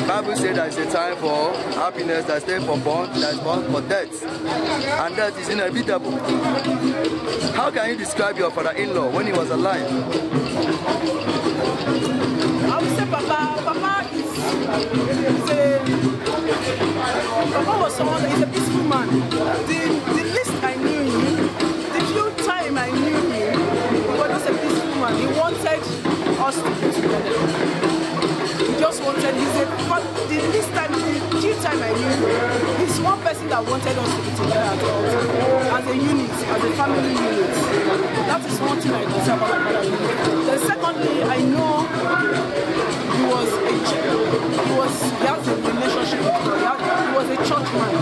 Bible says there is a time for happiness, there is time for born, there is born for death, and death is inevitable. How can you describe your father-in-law when he was alive? I would say Papa is Papa was someone, he's a peaceful man. The least I knew him, the few time I knew him, he was just a peaceful man. He wanted us to be together. He just wanted, the least time, the few time I knew him, he's one person that wanted us to be together at all time, as a unit, as a family unit. That is one thing I can say about my father. Then secondly, I know he was a he has a relationship with God. He was a churchman.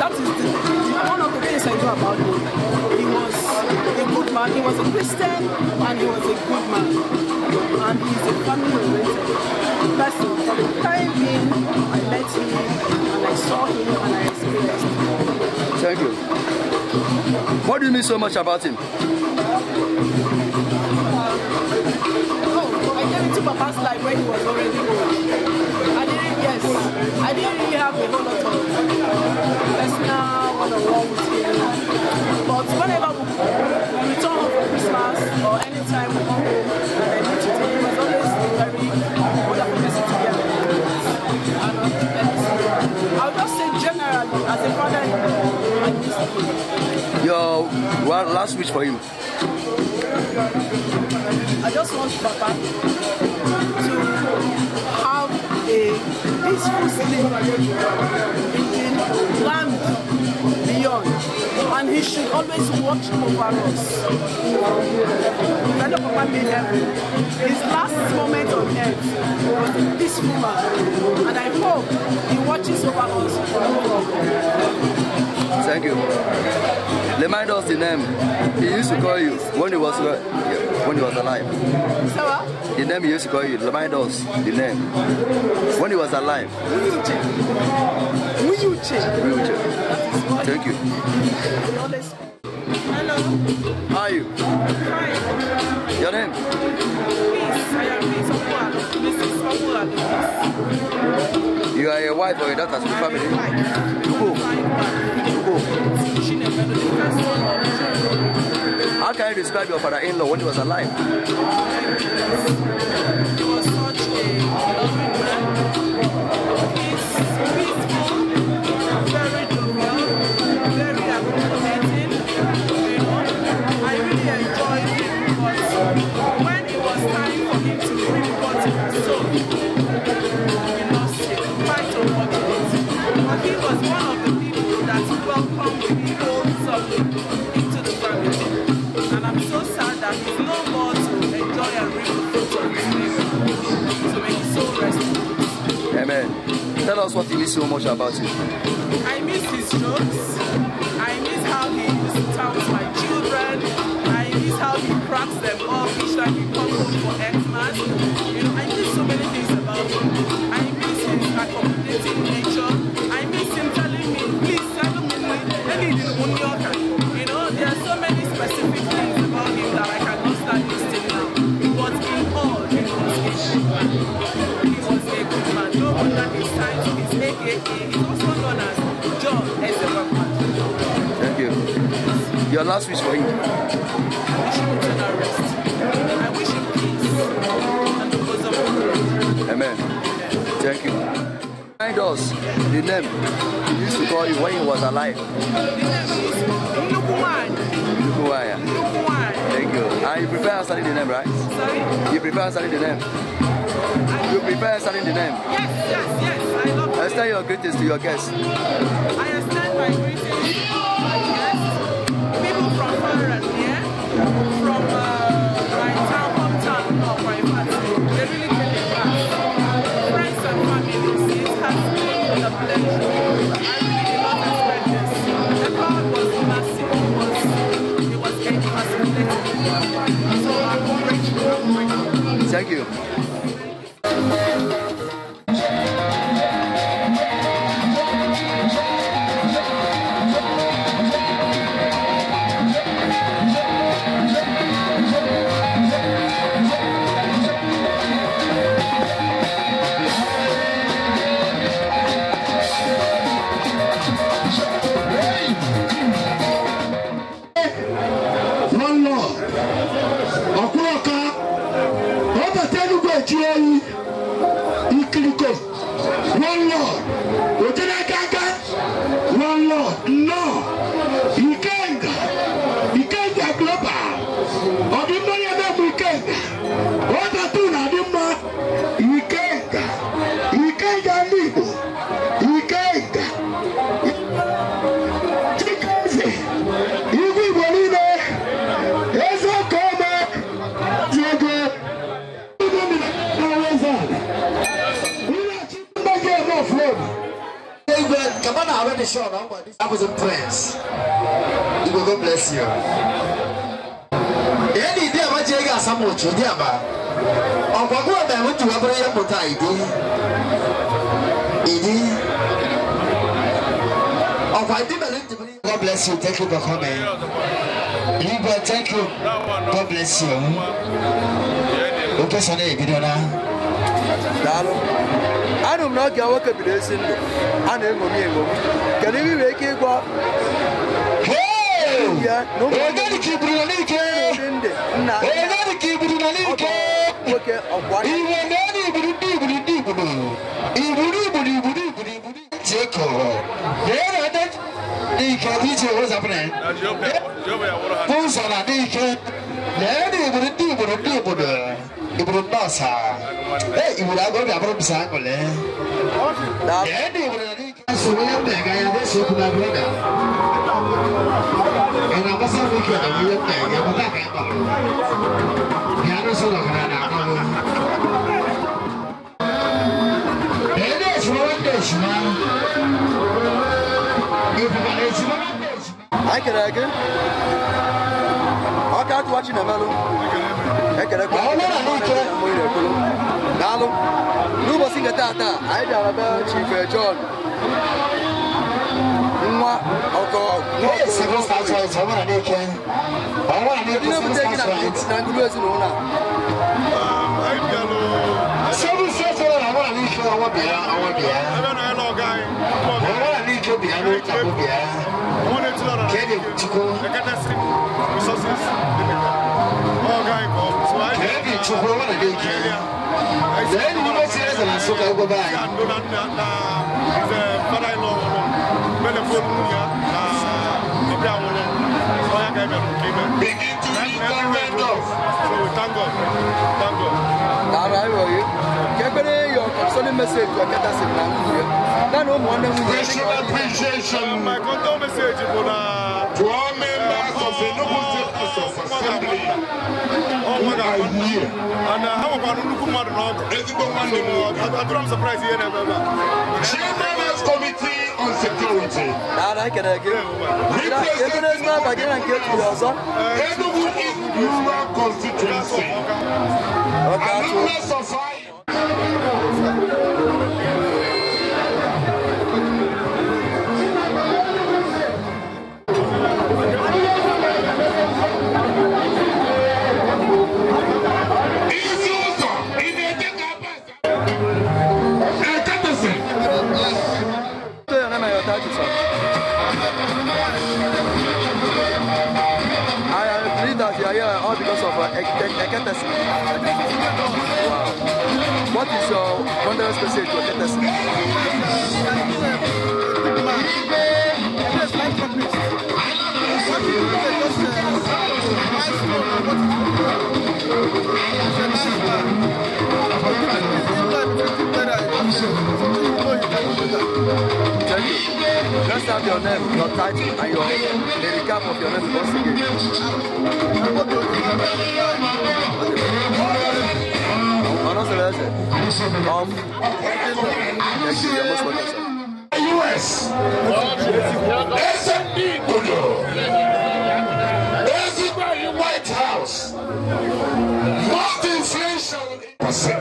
That is one of the things I know about him. He was a good man. He was a Christian and he was a good man. And he's a family-oriented person. For the time being, I met him and I saw him and I experienced him. Thank you. What do you mean so much about him? I came into Papa's life when he was already old. I didn't really have a whole lot of personal one-on-one with him. But whenever we return home for Christmas or any time we come home and I meet with him, he was always a very wonderful person to be around. And I'll just say generally, as a father-in-law, I miss him. Your one last wish for him. I just want Papa to have a peaceful sleep in the land beyond, and he should always watch over us. I know Papa made heaven. His last moment on earth was a peaceful man, and I hope he watches over us. Thank you. Remind us the name he used to call you when he was alive. Sarah? The name he used to call you. Remind us the name when he was alive. Wiyuche. Wiyuche. Thank you. Hello. How are you? Fine. Your name? Peace. I am Peace Okwualu. Mrs. Okwualu. You are a wife or a daughter to the family? How can you describe your father-in-law when he was alive? He was such a loving man. He's peaceful, very jovial, very accommodating. You know, I really enjoyed him, but when it was time for him to reap what he had sown, we lost him. Quite unfortunate. But he was one of the people that welcomed people into the family. And I'm so sad that he's no more to enjoy and reap the fruits of his labor. So may his soul rest in peace. Amen. Tell us what you miss so much about him. I miss his jokes. I miss how he used used to taunt my children. I miss how he cracks them up each time he comes home for Xmas. You know, I miss so many things about him. I miss his accommodating nature. I miss him telling me, please settle me. You know, there are so many specific things about him that I cannot start listing now. But in all, he was a good man. He was a good man. No wonder his title is AKA. He's also known as John Ezekwakwa. Thank you. Your last wish for him? I wish him eternal rest. I wish him peace and the bosom of God. Amen. Thank you. Find us the name he used to call you when he was alive. The name is Nnukwuwan. Nnukwuwan. Nnukwuwan. Thank you. And you prefer answering the name, right? Sorry? You prefer answering the name? You prefer answering the name? Yes, yes, yes. I love it. Extend your greetings to your guests. I extend my greetings to my guests, people from far and near, from my town, hometown, or in fact, they really came in back. Friends and families, it has been a pleasure. I really did not expect this. The crowd was massive. It was intoxicating. So I'm grateful. I'm grateful. Thank you. One Lord, one Lord, no, Ikenga, Ikenga Global, Odimoya Ikenga, Odatuna Adima, Ikenga, Ikenga Libo, Ikenga, Chikaze, Igwe Bolide, Ezekome, Jego, Come on, I already show now, but I was a prince. God bless you. Any day, my Jega Samuel, Diaba. Or what I went to Abraham Potaidi. God bless you. Thank you for coming. Libra, thank you. God bless you. Okay, so now you Anụ m na ọ ga nwoke bido esi ndụ a na-eṅomi eṅomi kedu ihe nwere ike ịgwa nwoke ọkwa Iburu nọọsụ a, iburu agụ obi abụrụ m sọ aṅụle. Ee, iburu na n'ike. Soro ya mmega ya na-ese okwu na broda. Ị na-agbasa m ike na ihe mmega, mụta ka ị gbara. Bịa n'ụsọ nọgara na akọrọ. Ee, na-ejima nwanne ejima. Iburu na ejima nwanne ejima. Anyị kere gị. Ọka atụwa Chinemelụ. Daalụ. N'ụbọchị nke taata anyị bịara be Chief John nwa ọkọ ndị na-ebute gị na ngụlụ ezinụlọ a. Begin to read the random. So we thank God. Thank God. Your consoling message to Appreciation. My condol message to all members of the Enugu State House of Assembly. Oh my God. And how about I'm surprised here. Chairman Committee on Security. Constituency. Representing Enugu East Rural Constituency. Alumnus of I. I agree that you are here all because of Eketesi. Wow. What is your condolence message to Eketesi? Thank you. Let's have your name, your title, and your the recap of your name once again. Thank you. You're most welcome, sir. US SMD Bodo Ezigbo White House most influential person,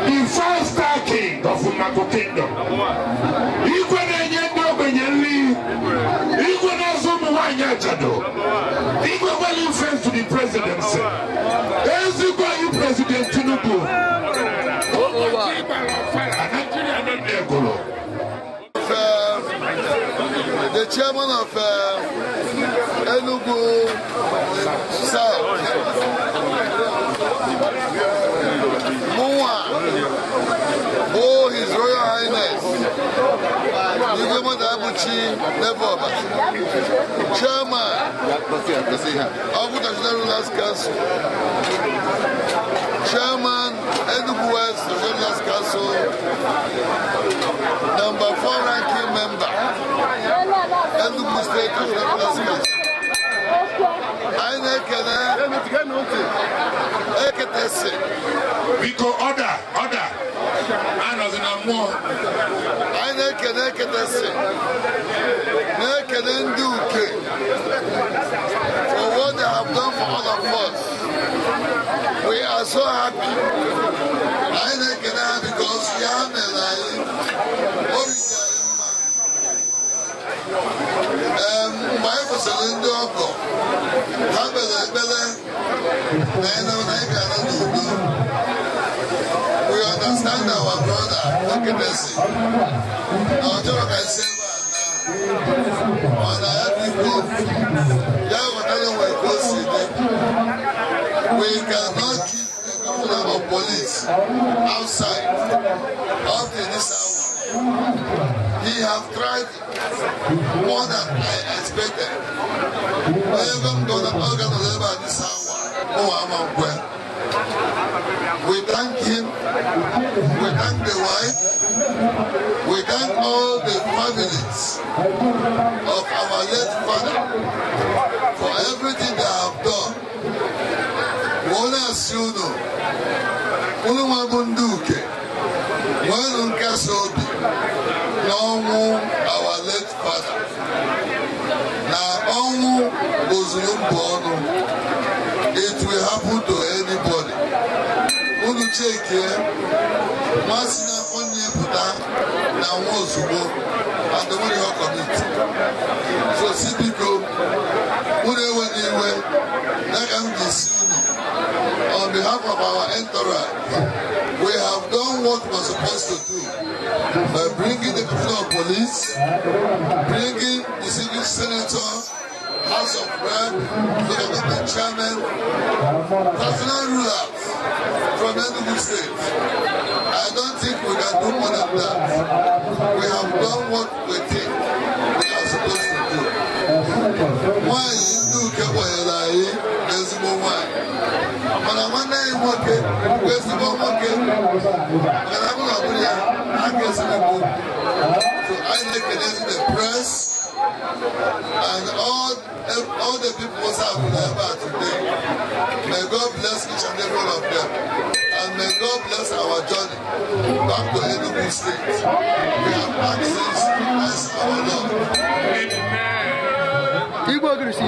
the five-star king of Umaku Kingdom. Igwe na-enye ndị ogbenye nri, igwe na-azụ ụmụ nwaanyị ajadu, igwe well influence to the presidency. Ezigbo anyị President Tinubu. The chairman of Enugu South, Mwa, oh His Royal Highness, Igwe Madabuchi Nevoba, chairman of the National Rulers Council, chairman Enugu West Rulers Council, number 4 ranking member, Enugu State Rulers Council. I na-ekele Biko order, order. Anọzi na mmụọ. Anyị na-ekele Eketesi, na-ekele ndị Uke for what they have done for all of us. We are so happy. Anyị na-ekele ha because ya mere anyị obi dị anyị mma. Mgbe anyị kwụsịrị ndị ọgọ, ha kpere ekpere na anyị na anyị ga-ana n'udo. We understand our brother Eketesi na ọ chọrọ ka anyị si ebe a na ọ na ya biko ya ghọtara nwere ka o si dị. We cannot keep the commissioner of police outside up to this hour. He have tried more than I expected. Onye gọvanọ ebe a this hour, ụmụ ama nkwe. We thank him, we thank the wife, we thank all the families of our late father for everything they have done. Wọ́n asị unu, unu nwa bụ ndị Uke, nweenụ nkasi obi n'ọnwụ our late father. Na ọnwụ ozuru mbụ ọnụ. It will happen to anybody. Unu chekie, nwa si n'afọ nne pụta na nwa ozugbo and onwere ihe ọ commit. So si biko, unu enweghị iwe, ya ka m ga-esi unu. On behalf of our entourage, we have done what we were supposed to do by bringing the commissioner of police, bringing the senior senator, House of Rep, local government chairman, national rulers from Enugu State. I don't think we can do more than that. We have done what we think we are supposed to do. Nwaanyị ndị Uke kpọnyere anyị ezigbo nwaanyị. Mana nwanne anyị nwoke bụ ezigbo nwoke. Mana abụ na ọ bụrụ ya, ha ga-esiri m okwu. So anyị na-ekelezi the press and all the people who are here today. May God bless each and every one of them. And may God bless our journey back to Enugu State. We have asked this, bless our Lord. Igbo Ogirisi,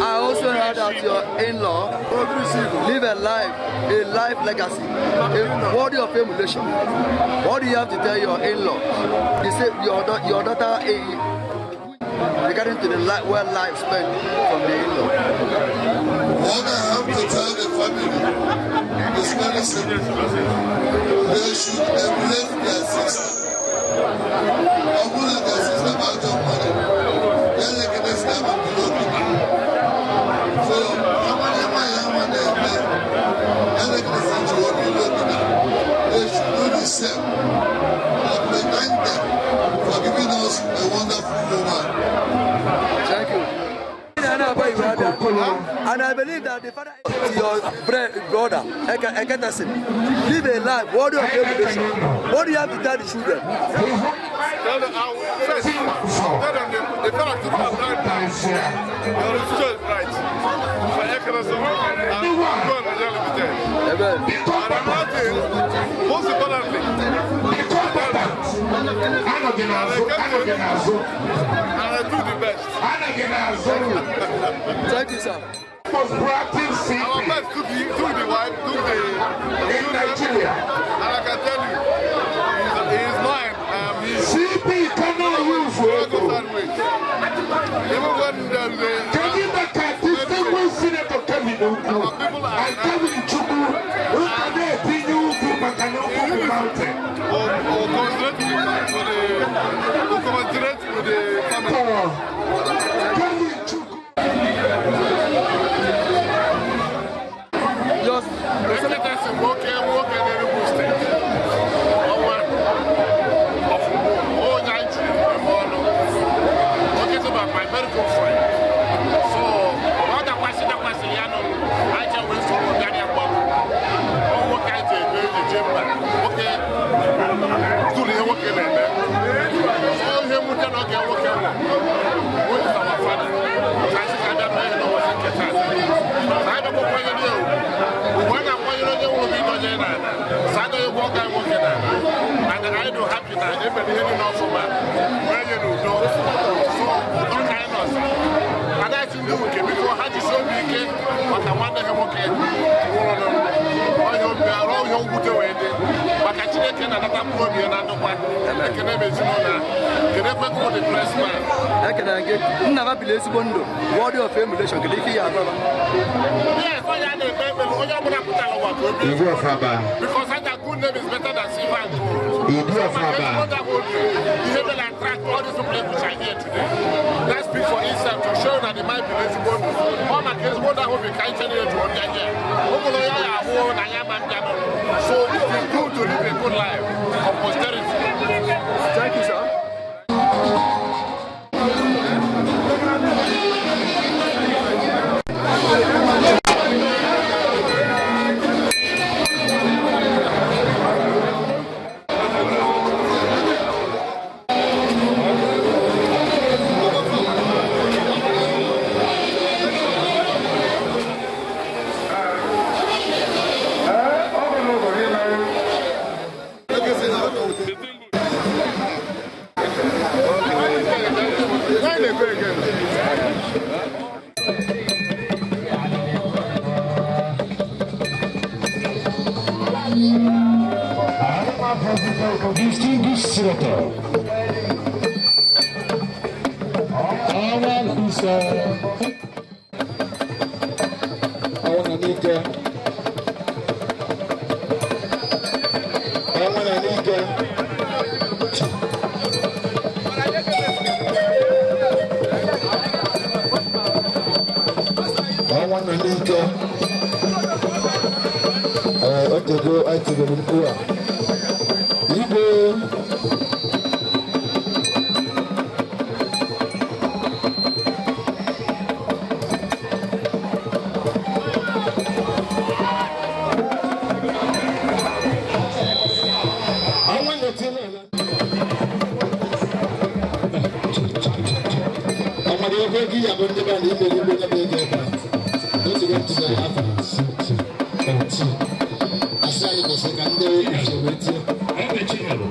I also heard that your in-law live a life legacy, a worthy of emulation. What do you have to tell your in-law? They say your daughter regarding to the well life spent from the in-law. What I have to tell the family is very simple. They should emulate their sister. Open their sister out of money. So, how many they should do the same. And we thank them for giving us a wonderful woman. Thank you. And I believe that the father, your brother, Eketasin, live a life worthy of emulation. What do you have to tell the children? Tell them, first, tell them the fact that your future is bright. For Eketasin and God and Limited. Amen. And another thing, most importantly, tell them, and I do the best. Thank you, sir. Must practice our best took the wife, took the in Nigeria. And I can tell you, he is mine. CP cannot use for even when there is a distinguished Senator Kevin Ugwu and Kevin Chukwu, who can mountain. We'll commiserate with the family. Kevin Chukwu. Just my very good friend. So, all the question that was I can wait for Daniel Bob. Oh, what kind of the chamber? Okay, do the work in there. So, him we cannot get work. Who is our father? I think I don't know what I don't know what you. When I'm going to be Saturday, walk I work in and I do happy now. Everybody knows for man. Where you do so. And I think because had you show me but I wonder him okay. But I can another problem and I can never the press man. I can get never be worthy of emulation. Yes, I am because that good name is better than silver and gold. He will attract all these people which are here today. That speaks for itself to show that the man believes in God. All my kids will be kind to here. So it is good to live a good life for posterity. Thank you, sir. Distinguished Senator, Kwụsị ka ndị usoro tie. Eze Chinyere.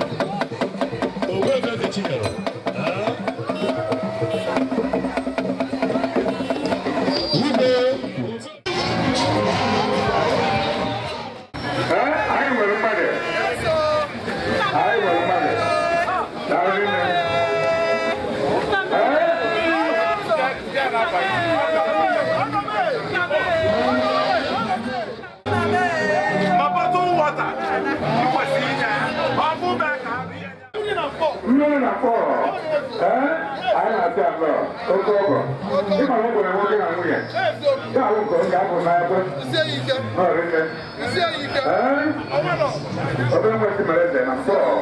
Ogbuefi Eze Chinyere. Igwe. Anyị nwere mmadụ. Anyị nwere mmadụ. Daalụ nne. Mmiri na Pọl, anyị na-asị anọ, oke ọgọ. Ịma na o nwere nwoke na nwunye. Ya ahụ nke ọ ga-apụ n'ekwe. Nọrọ nne. Obere nwa Chimereze eze na Pọl.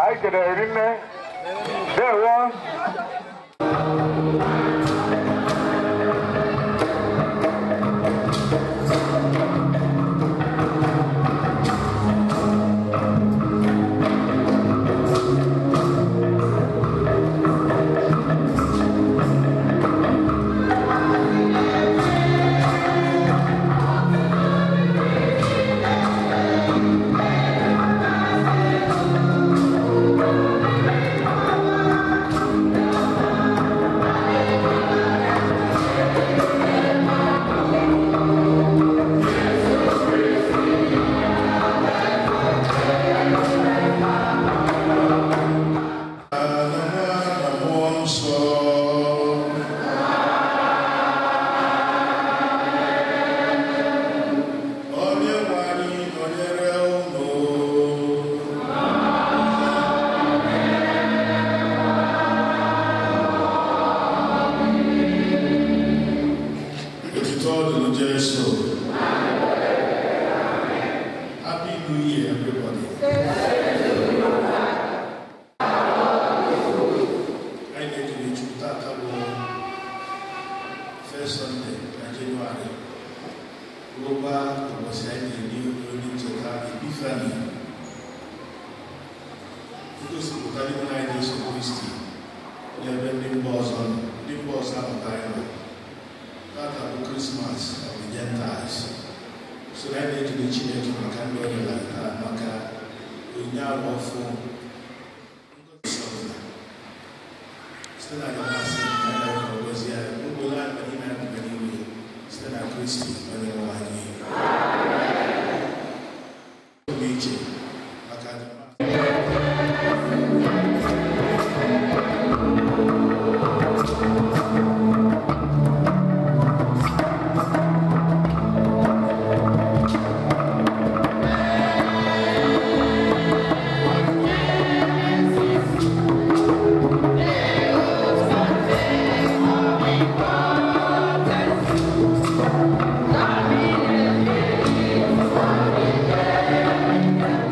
Anyị kelere nne. Ndewo. Happy New Year, everybody. Anyị na-ekele Chukwu tata bụ first Sunday na Jenụwarị, bụrụkwa ụbọchị anyị na-eri oriri ncheta Epifani, ngosipụta n'ime anyị Jesu Kristi n'ebe ndị mba ọzọ nọ, ndị mba ọzọ amụta anyị nọ. Tata bụ Christmas of the Gentiles. So anyị na-ekele Chineke maka ndụ ọ nyere anyị taa, maka onyinye arụ ọfụ ngozi ọbụla site na amasị anyị na ngozi ya ogbolo anyị niile anyị kwere n'iwe site na Kristi onye nwe anyị. Obi iche maka Amen.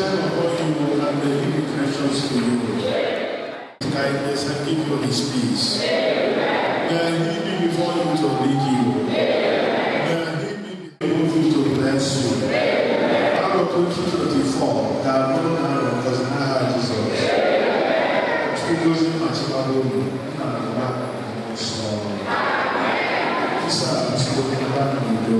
shine upon you and may he be gracious to you. Kindness and give you his peace. May he be before you to lead you. May he be before you to bless you. Out of 2024, ga-abụrụ na arọ ngọzi n'aha Jizọs. Chukwu gozie ma chekwaba unu nna na nwa na mmụọ nsọ. Isa Chukwu naba n'udo.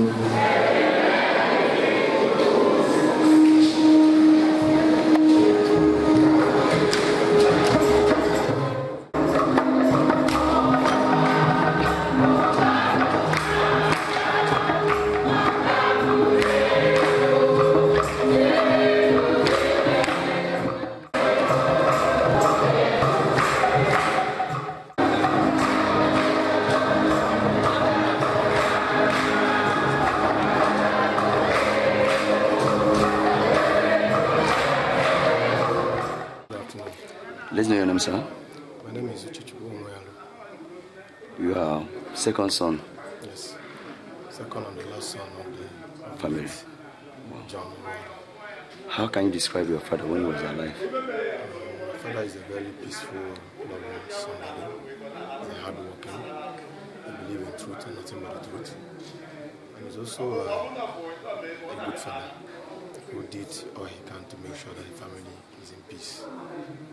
Let's know your name, sir. My name is Uchechukwu Onwualu. You are second son. Yes, second and the last son of the family. Wow. John Onwualu. How can you describe your father when he was alive? My father is a very peaceful, loving somebody. He's a hardworking. He believes in truth and nothing but the truth. And he's also a good father who did all he can to make sure that the family is in peace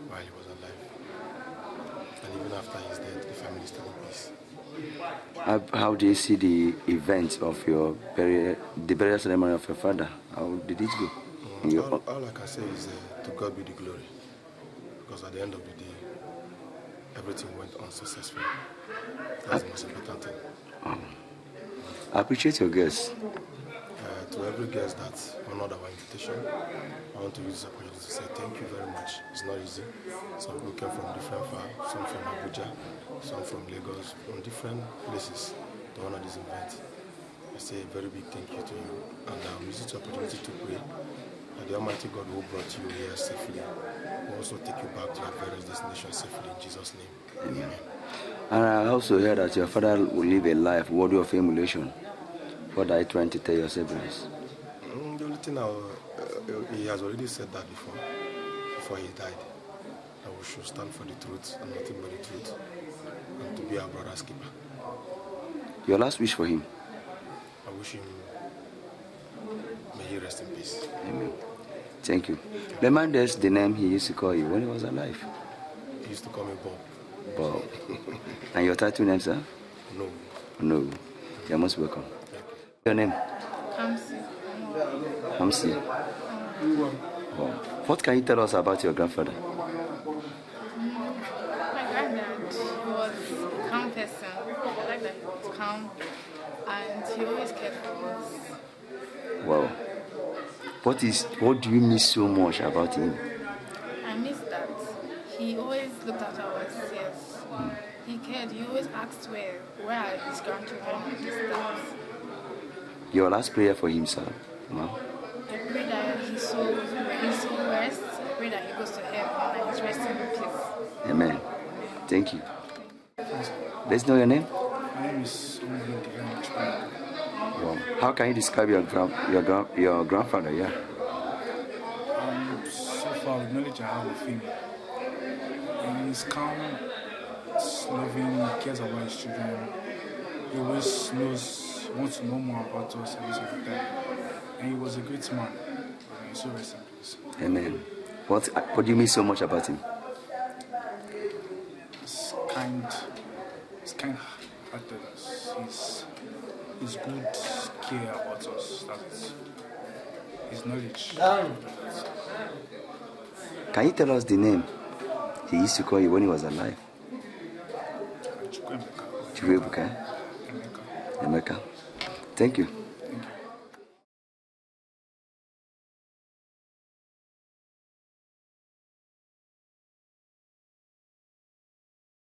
while he was alive. And even after he's dead, the family is still in peace. How do you see the event of your burial, the burial ceremony of your father? How did it go? All I can say is to God be the glory. Because at the end of the day, everything went on successfully. That's the most important thing. I appreciate your guests. To every guest that honored our invitation, I want to use this opportunity to say thank you very much. It's not easy. Some people came from different far, some from Abuja, some from Lagos, from different places to honor this event. I say a very big thank you to you, and I'm using this opportunity to pray that the Almighty God who brought you here safely will also take you back to your various destinations safely in Jesus' name. Amen. Amen. And I also hear that your father will live a life worthy of emulation. What are you trying to tell your siblings? The only thing he has already said that before he died, that we should stand for the truth and nothing but the truth, and to be our brother's keeper. Your last wish for him? I wish him, may he rest in peace. Amen. Thank you. Remind us the name he used to call you when he was alive. He used to call me Bob. Bob. And your title name, sir? No. No. You're most welcome. Your name? Hamsi. Hamsi. Wow. What can you tell us about your grandfather? My granddad was a calm person. I like that he was calm and he always cared for us. Wow. What do you miss so much about him? I miss that he always looked after us, yes. He cared. He always asked where are his grandchildren and this that. Your last prayer for him, sir? Ma'am? I pray that his soul rests. I pray that he goes to heaven and he's resting in peace. Amen. Thank you. Let's know your name. My name is Wow. How can you describe your grandfather? Yeah. So far, the knowledge I have of him, he's calm, loving, cares about his children. He always wants to know more about us every single time. And he was a great man. And so rest in peace. Amen. What do you miss so much about him? He's kind. He's kind-hearted. His good care about us. That's his knowledge. Can you tell us the name he used to call you when he was alive? Chukwuemeka. Chukwuebuka. Emeka. Thank you.